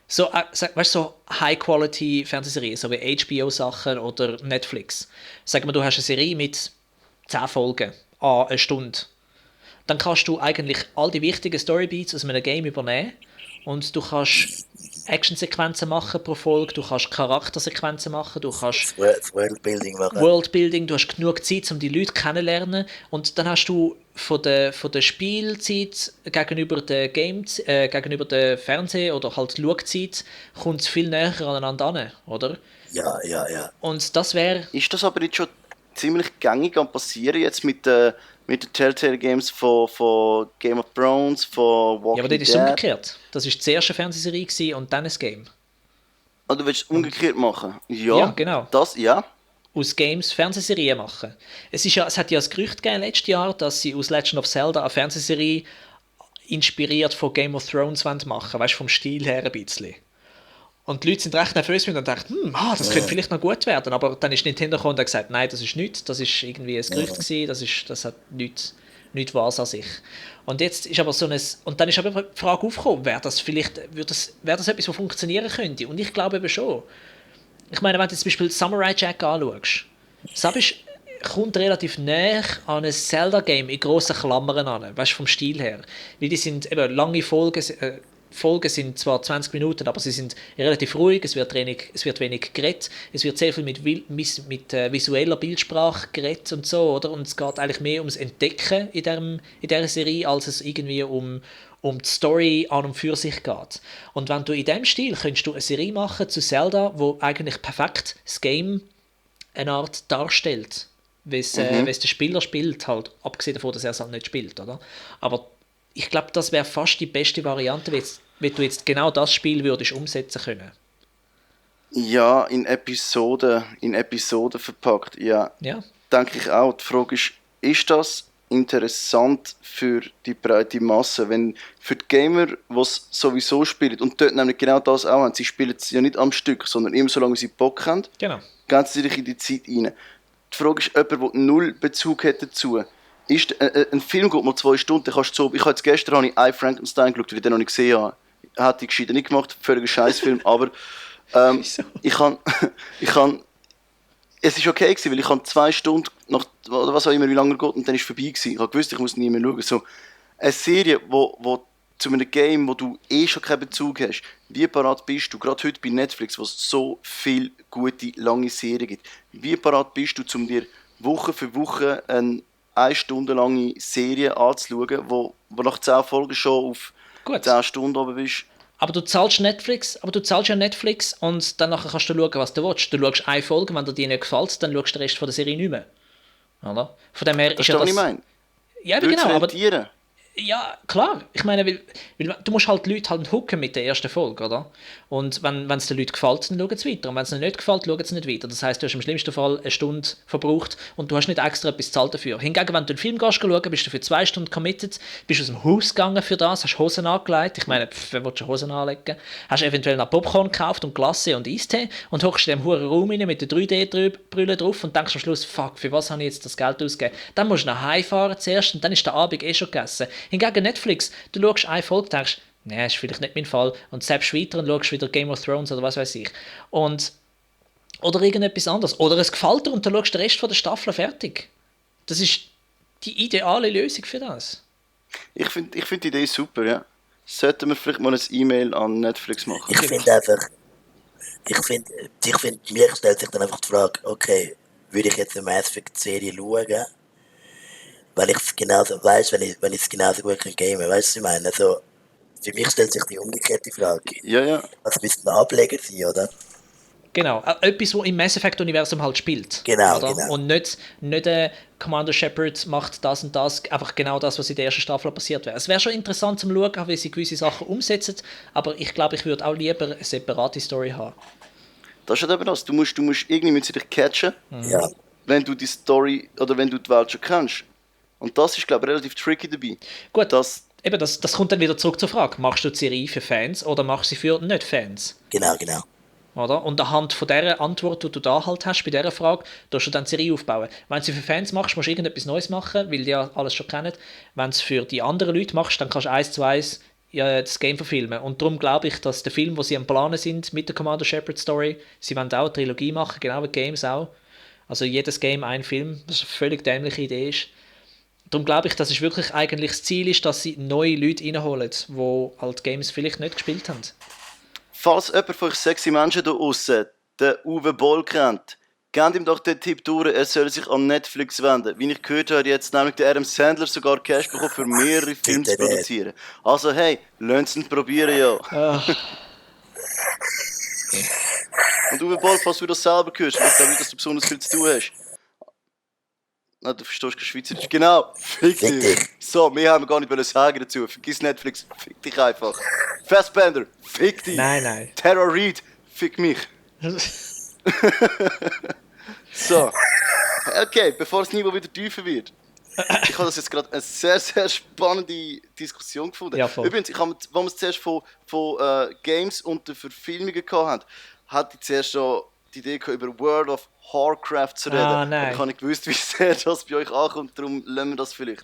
So, weißt du, so High-Quality-Fernsehserien, so wie HBO-Sachen oder Netflix. Sag mal, du hast eine Serie mit 10 Folgen, eine Stunde. Dann kannst du eigentlich all die wichtigen Storybeats aus einem Game übernehmen und du kannst Actionsequenzen machen pro Folge, du kannst Charaktersequenzen machen, du kannst Das Worldbuilding machen. Worldbuilding, du hast genug Zeit, um die Leute kennenzulernen und dann hast du von der Spielzeit gegenüber der Fernseh- oder halt Schauzeit kommt es viel näher aneinander an, oder? Ja, ja, ja. Und das wäre... Ist das aber jetzt schon ziemlich gängig am passieren jetzt mit den Telltale Games von Game of Thrones, von Walking Ja, aber das ist Dead? umgekehrt. Das war zuerst eine Fernsehserie gewesen und dann ein Game. Ah, du willst es umgekehrt machen? Ja, Ja, genau. Das, ja. Aus Games Fernsehserien machen. Es hat ja das Gerücht gegeben letztes Jahr, dass sie aus Legend of Zelda eine Fernsehserie inspiriert von Game of Thrones machen wollen. Weißt du, vom Stil her ein bisschen. Und die Leute sind recht nervös und dachten, das könnte vielleicht noch gut werden. Aber dann ist Nintendo gekommen und hat gesagt, nein, das ist nichts, das ist irgendwie ein Gerücht gewesen, das hat nichts Wahres an sich. Und jetzt ist aber und dann ist aber die Frage aufgekommen, wäre das etwas, was funktionieren könnte? Und ich glaube eben schon. Ich meine, wenn du zum Beispiel Samurai Jack anschaust, kommt relativ näher an ein Zelda-Game in grossen Klammern an, weißt du, vom Stil her. Weil die sind eben lange Folgen sind zwar 20 Minuten, aber sie sind relativ ruhig, es wird wenig geredet, es wird sehr viel mit visueller Bildsprache geredet und so, oder? Und es geht eigentlich mehr ums Entdecken in dieser Serie, als es irgendwie um die Story an und für sich geht. Und wenn du in diesem Stil könntest du eine Serie machen zu Zelda, wo eigentlich perfekt das Game eine Art darstellt, wie es der Spieler spielt, halt, abgesehen davon, dass er es halt nicht spielt, oder? Aber ich glaube, das wäre fast die beste Variante, wie du jetzt genau das Spiel würdest umsetzen können. Ja, in Episoden verpackt, ja. Ja, Denke ich auch. Die Frage ist das interessant für die breite Masse? Wenn für die Gamer, die es sowieso spielen, und dort nämlich genau das auch haben, sie spielen es ja nicht am Stück, sondern immer so lange, wie sie Bock haben, genau. gehen sie sich in die Zeit rein. Die Frage ist, jemand, der null Bezug hat dazu, ist ein Film geht mal 2 Stunden, kannst du so, ich habe jetzt gestern I, Frankenstein geschaut, weil ich den noch nicht gesehen habe. Hat die Geschichte nicht gemacht, völliger Scheißfilm, aber Wieso? ich kann es ist okay gewesen, weil ich habe 2 Stunden nach, oder was auch immer, wie lange er geht, und dann ist es vorbei gewesen. Ich habe gewusst, ich muss nie mehr schauen. So, eine Serie, wo zu einem Game, wo du schon keinen Bezug hast, wie parat bist du, gerade heute bei Netflix, wo es so viele gute, lange Serien gibt, wie parat bist du, um dir Woche für Woche eine 1 Stunde lange Serie anzuschauen, wo nach 10 Folgen schon auf Gut. 10 Stunden oben bist? Aber du zahlst ja Netflix und dann nachher kannst du schauen, was du willst. Du schaust eine Folge, wenn dir die nicht gefällt, dann schaust du den Rest von der Serie nicht mehr. Oder? Von dem her Das ist ist ja doch, was das... ich meine. Ja, Würde es genau, aber... rentieren? Ja, klar. Ich meine, weil du musst halt die Leute halt hooken mit der ersten Folge, oder? Und wenn es den Leuten gefällt, dann schauen sie weiter. Und wenn es ihnen nicht gefällt, schauen sie nicht weiter. Das heisst, du hast im schlimmsten Fall 1 Stunde verbraucht und du hast nicht extra etwas gezahlt dafür. Hingegen, wenn du einen Film gehst schauen, bist du für 2 Stunden committed, bist aus dem Haus gegangen für das, hast Hosen angelegt. Ich meine, wer will schon Hosen anlegen? Hast eventuell noch Popcorn gekauft und Glasse und Eistee und hockst in dem hohen Raum rein mit der 3D-Brille drauf und denkst am Schluss, fuck, für was habe ich jetzt das Geld ausgegeben? Dann musst du nach Hause fahren zuerst und dann ist der Abend schon gegessen. Hingegen Netflix, du schaust eine Folge, denkst, nee, ist vielleicht nicht mein Fall, und selbst weiter und schaust wieder Game of Thrones oder was weiß ich. Oder irgendetwas anderes. Oder es gefällt dir und dann schaust den Rest von der Staffel fertig. Das ist die ideale Lösung für das. Ich find die Idee super, ja. Sollten wir vielleicht mal ein E-Mail an Netflix machen? Ich finde einfach, mir stellt sich dann einfach die Frage, okay, würde ich jetzt eine Mass Effect Serie schauen, weil ich es genauso weiss, wenn ich es genauso gut gamen kann, weißt du, was ich meine? Also, für mich stellt sich die umgekehrte Frage. Ja. Was müsste ein Ableger sein, oder? Genau, etwas, was im Mass Effect-Universum halt spielt. Genau, oder? genau. Und nicht Commander Shepard macht das und das, einfach genau das, was in der ersten Staffel passiert wäre. Es wäre schon interessant zum Schauen, wie sie gewisse Sachen umsetzen, aber ich glaube, ich würde auch lieber eine separate Story haben. Das ist halt eben das. Du musst irgendwie mit dich catchen, Ja. wenn du die Story oder wenn du die Welt schon kennst. Und das ist, glaube ich, relativ tricky dabei. Gut, Das, das kommt dann wieder zurück zur Frage, machst du die Serie für Fans oder machst du sie für Nicht-Fans? Genau. Oder? Und anhand von dieser Antwort, die du da halt hast, bei dieser Frage, darfst du dann die Serie aufbauen. Wenn du sie für Fans machst, musst du irgendetwas Neues machen, weil die ja alles schon kennen. Wenn du es für die anderen Leute machst, dann kannst du 1:1 das Game verfilmen. Und darum glaube ich, dass der Film, wo sie am Planen sind mit der Commander Shepard Story, sie wollen auch eine Trilogie machen, genau wie Games auch. Also jedes Game ein Film, was eine völlig dämliche Idee ist. Darum glaube ich, dass es wirklich eigentlich das Ziel ist, dass sie neue Leute reinholen, die halt Games vielleicht nicht gespielt haben. falls jemand von euch sexy Menschen da draussen den Uwe Boll kennt, gebt ihm doch den Tipp durch, er soll sich an Netflix wenden. Wie ich gehört habe, hat jetzt nämlich der Adam Sandler sogar Cash bekommen, für mehrere Filme zu produzieren. Also hey, lasst ihn probieren, ja. Und Uwe Boll, falls du das selber hörst, weil ich glaube nicht, dass du besonders viel zu tun hast. Nein, du verstehst kein Schweizerdeutsch. Genau, fick dich. So, mehr haben wir gar nicht sagen dazu. Vergiss Netflix, fick dich einfach. Fassbender, fick dich. Nein. Tara Reid, fick mich. So. Okay, bevor das Niveau wieder tiefer wird. Ich habe das jetzt gerade eine sehr, sehr spannende Diskussion gefunden. Ja, voll. Übrigens, als wir es zuerst von Games und den Verfilmungen hatten, hatte ich zuerst schon die Idee gehabt, über World of Warcraft zu reden. Ah, nein. Aber ich habe nicht gewusst, wie sehr das bei euch ankommt, darum lassen wir das vielleicht.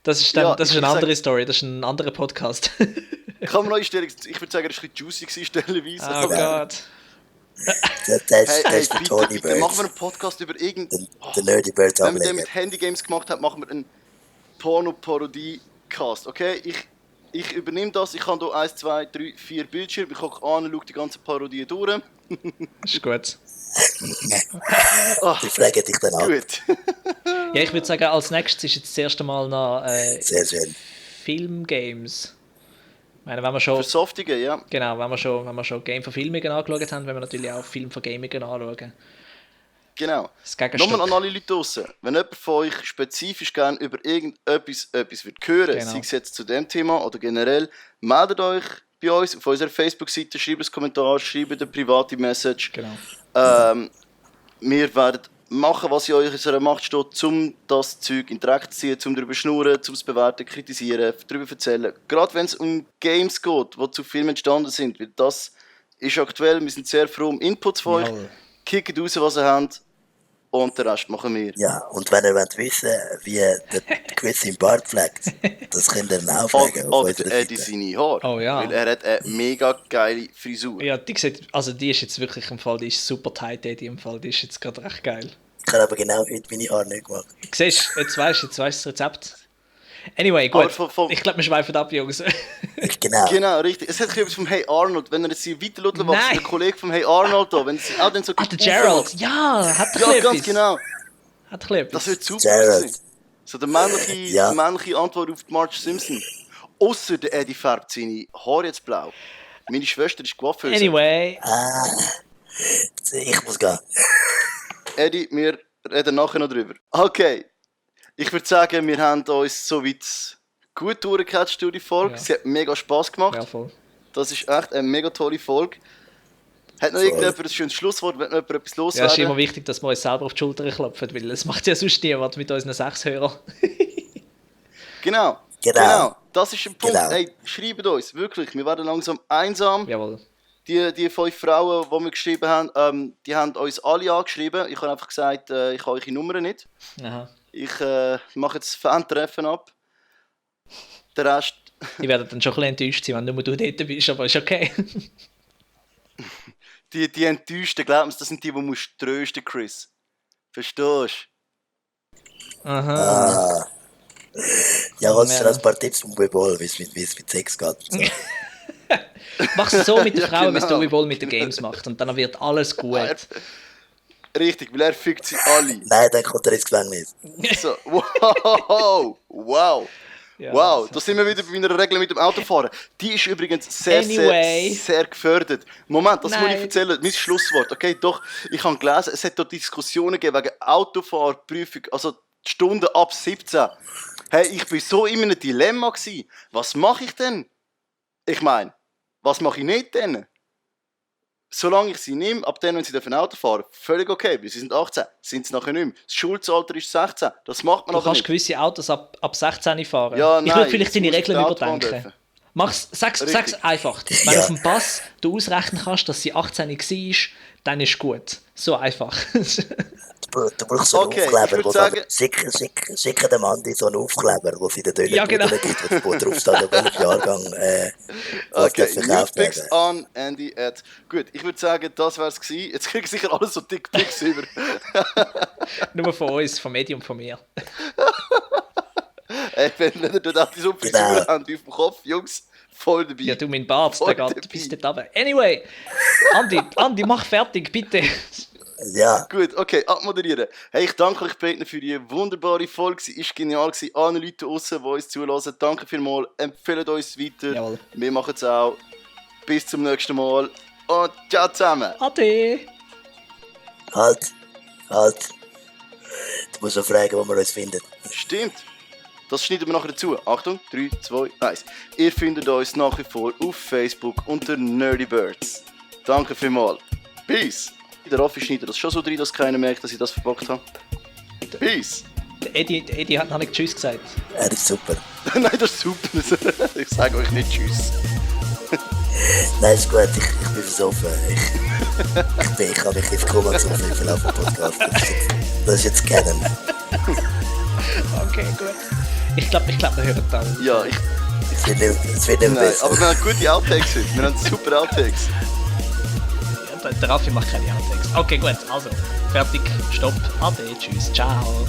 Das ist eine andere Story, das ist ein anderer Podcast. Kann man noch einstellen, ich würde sagen, das war ein bisschen juicy stellenweise. Oh Gott. Das ist der Tony bitte, machen wir Birds. einen Podcast über irgendeinen... Der Nerdy Birds Wenn wir den Ableger. mit Handygames gemacht haben, machen wir einen Porno-Parodie-Cast, okay? Ich übernehme das, ich habe hier 1, 2, 3, 4 Bildschirme, ich gucke an und schaue die ganze Parodie durch. Ist gut. Die fragen dich dann ab. Gut. Ja, ich würde sagen, als nächstes ist jetzt das erste Mal noch Sehr schön. Filmgames. Ich meine, wenn wir schon, Für Softige, ja. genau, wenn wir schon Game-Verfilmungen angeschaut haben, wenn wir natürlich auch Filmvergamungen anschauen. Genau. Das Gegenstück. Nochmal an alle Leute draussen. Wenn jemand von euch spezifisch gerne über irgendetwas wird hören, Genau. sei es jetzt zu dem Thema oder generell, meldet euch bei uns auf unserer Facebook-Seite, schreibt einen Kommentar, schreibt eine private Message. Genau. Wir werden machen, was in unserer Macht steht, um das Zeug in den Dreck zu ziehen, um darüber zu schnurren, um es bewerten, kritisieren, darüber zu erzählen. Gerade wenn es um Games geht, die zu Filmen entstanden sind, weil das ist aktuell, wir sind sehr froh um Inputs von euch. Jawohl. Kickt raus, was ihr habt und den Rest machen wir. Ja, und wenn ihr wollt wissen, wie der Chris im Bart pflegt, das könnt ihr dann auflegen auf Oder unserer Eddie Seite. seine Haare. Oh ja. Weil er hat eine mega geile Frisur. Ja, die sieht, also die ist jetzt wirklich im Fall, die ist super tight, die im Fall, die ist jetzt gerade recht geil. Ich habe aber genau heute meine Haare nicht gemacht. Siehst du, jetzt weißt du das Rezept. Anyway, Aber gut. von- Ich glaube, wir schweifen ab, Jungs. Genau. Genau, richtig. Es hat etwas vom Hey Arnold. Wenn er jetzt hier weiter schaut, Nein. der Kollege vom Hey Arnold da, wenn sie auch dann so... Ah, der Gerald. Ja, hat Ja, ein ganz etwas. genau. Hat ein etwas. Das wird super Gerald. sein. So der männliche, Ja. die männliche Antwort auf die Marge Simpson. Ausser der Eddie färbt seine Haare jetzt blau. Meine Schwester ist Coiffeuse. Anyway, Ich muss gehen. Eddie, wir reden nachher noch drüber. Okay. Ich würde sagen, wir haben uns soweit gut durchgecatcht durch die Folge. Ja. Sie hat mega Spass gemacht. ja voll. Das ist echt eine mega tolle Folge. Hat noch Voll. irgendjemand ein schönes Schlusswort, wenn noch jemand etwas Ja, es ist loswerden? immer wichtig, dass wir uns selber auf die Schulter klopfen, weil das macht ja sonst niemand mit unseren 6 Hörern. Genau. Genau. Das ist ein Punkt. Genau. Hey, schreibt uns, wirklich. Wir werden langsam einsam. Jawohl. Die 5 Frauen, die wir geschrieben haben, die haben uns alle angeschrieben. Ich habe einfach gesagt, ich habe eure Nummern nicht. Aha. Ich mache jetzt Fan-Treffen ab. Der Rest... Die werden dann schon ein bisschen enttäuscht sein, wenn nur du dort bist, aber ist okay. Die Enttäuschten, glaub mir, das sind die musst du trösten, Chris. Verstehst Aha. Ja, hast du Ja. schon ein paar Tipps vom Ball, wie es mit Sex geht? und So. Mach es so mit den Ja, Frauen, wie es genau. Toby Ball mit den Games macht und dann wird alles gut. du? Richtig, weil er fickt sie alle. Nein, dann kommt er ins Gefängnis. So, wow, wow. Ja, Wow, da sind wir wieder bei meiner Regel mit dem Autofahren. Die ist übrigens sehr, Anyway. sehr gefördert. Moment, das muss Nein. ich erzählen. Mein Schlusswort, okay? Doch, ich habe gelesen, es hat dort Diskussionen gegeben wegen Autofahrprüfung, also die Stunden ab 17. Hey, ich war so in einem Dilemma gewesen. Was mache ich denn? Ich meine, was mache ich nicht denn? Solange ich sie nehme, ab dann, wenn sie dürfen Auto fahren, völlig okay, weil sie sind 18, sind sie nachher nicht mehr. Das Schuldalter ist 16, das macht man Du aber kannst nicht. gewisse Autos ab 16 fahren. Ja, Ich nein, würde vielleicht jetzt deine muss ich Regeln die Autobahn überdenken. dürfen. Sag's Richtig. einfach. Wenn Ja. auf dem Pass du ausrechnen kannst, dass sie 18 war, dann ist gut. So einfach. Du brauchst so einen Okay, ich Aufkleber, würd wo sagen- schicken dem Andi so einen Aufkleber, wo es in der Döner Ja, genau. gibt, wo drauf steht, auf welchem Jahrgang was Okay, das verkauft Nudepics werden. an Andy at. Gut, ich würde sagen, das wär's gewesen. Jetzt kriegen sicher alles so Dickpics über. Nur von uns, vom Medium von mir. Ey, wenn ihr dort auch die so Frisur Genau. habt auf dem Kopf, Jungs, voll dabei. Ja, du, mein Bart, der Voll geht dabei. bis dort runter. Anyway, Andi, mach fertig, bitte. Ja, Gut, okay, abmoderieren. Hey, ich danke euch beiden für die wunderbare Folge. Sie war genial. Alle Leute draussen, die uns zulassen, danke vielmals. Empfehlt uns weiter. Jawohl. Wir machen es auch. Bis zum nächsten Mal. Und ciao zusammen. Ade. halt. Du musst noch fragen, wo man uns findet. Stimmt. Das schneiden wir nachher dazu. Achtung, 3, 2, 1. Ihr findet uns nach wie vor auf Facebook unter Nerdy Birds. Danke vielmals. Peace. Der Raffi schneidet das schon so drin, dass keiner merkt, dass ich das verbockt habe. Peace. Der Eddie hat noch nicht Tschüss gesagt. Er ist super. Nein, das ist super. Ich sage euch nicht Tschüss. Nein, ist gut, ich bin versoffen. Ich habe mich ins Koma gesoffen im Verlauf des Podcasts. Das ist jetzt kennen. Okay, gut. Ich glaube, wir hören dann. Ja, Es wird nicht Nein, besser. aber wir haben gute Outtakes heute. Wir haben super Outtakes. Der Raffi macht keine Outtakes. Okay, gut, also, fertig, stopp, ade, tschüss, ciao.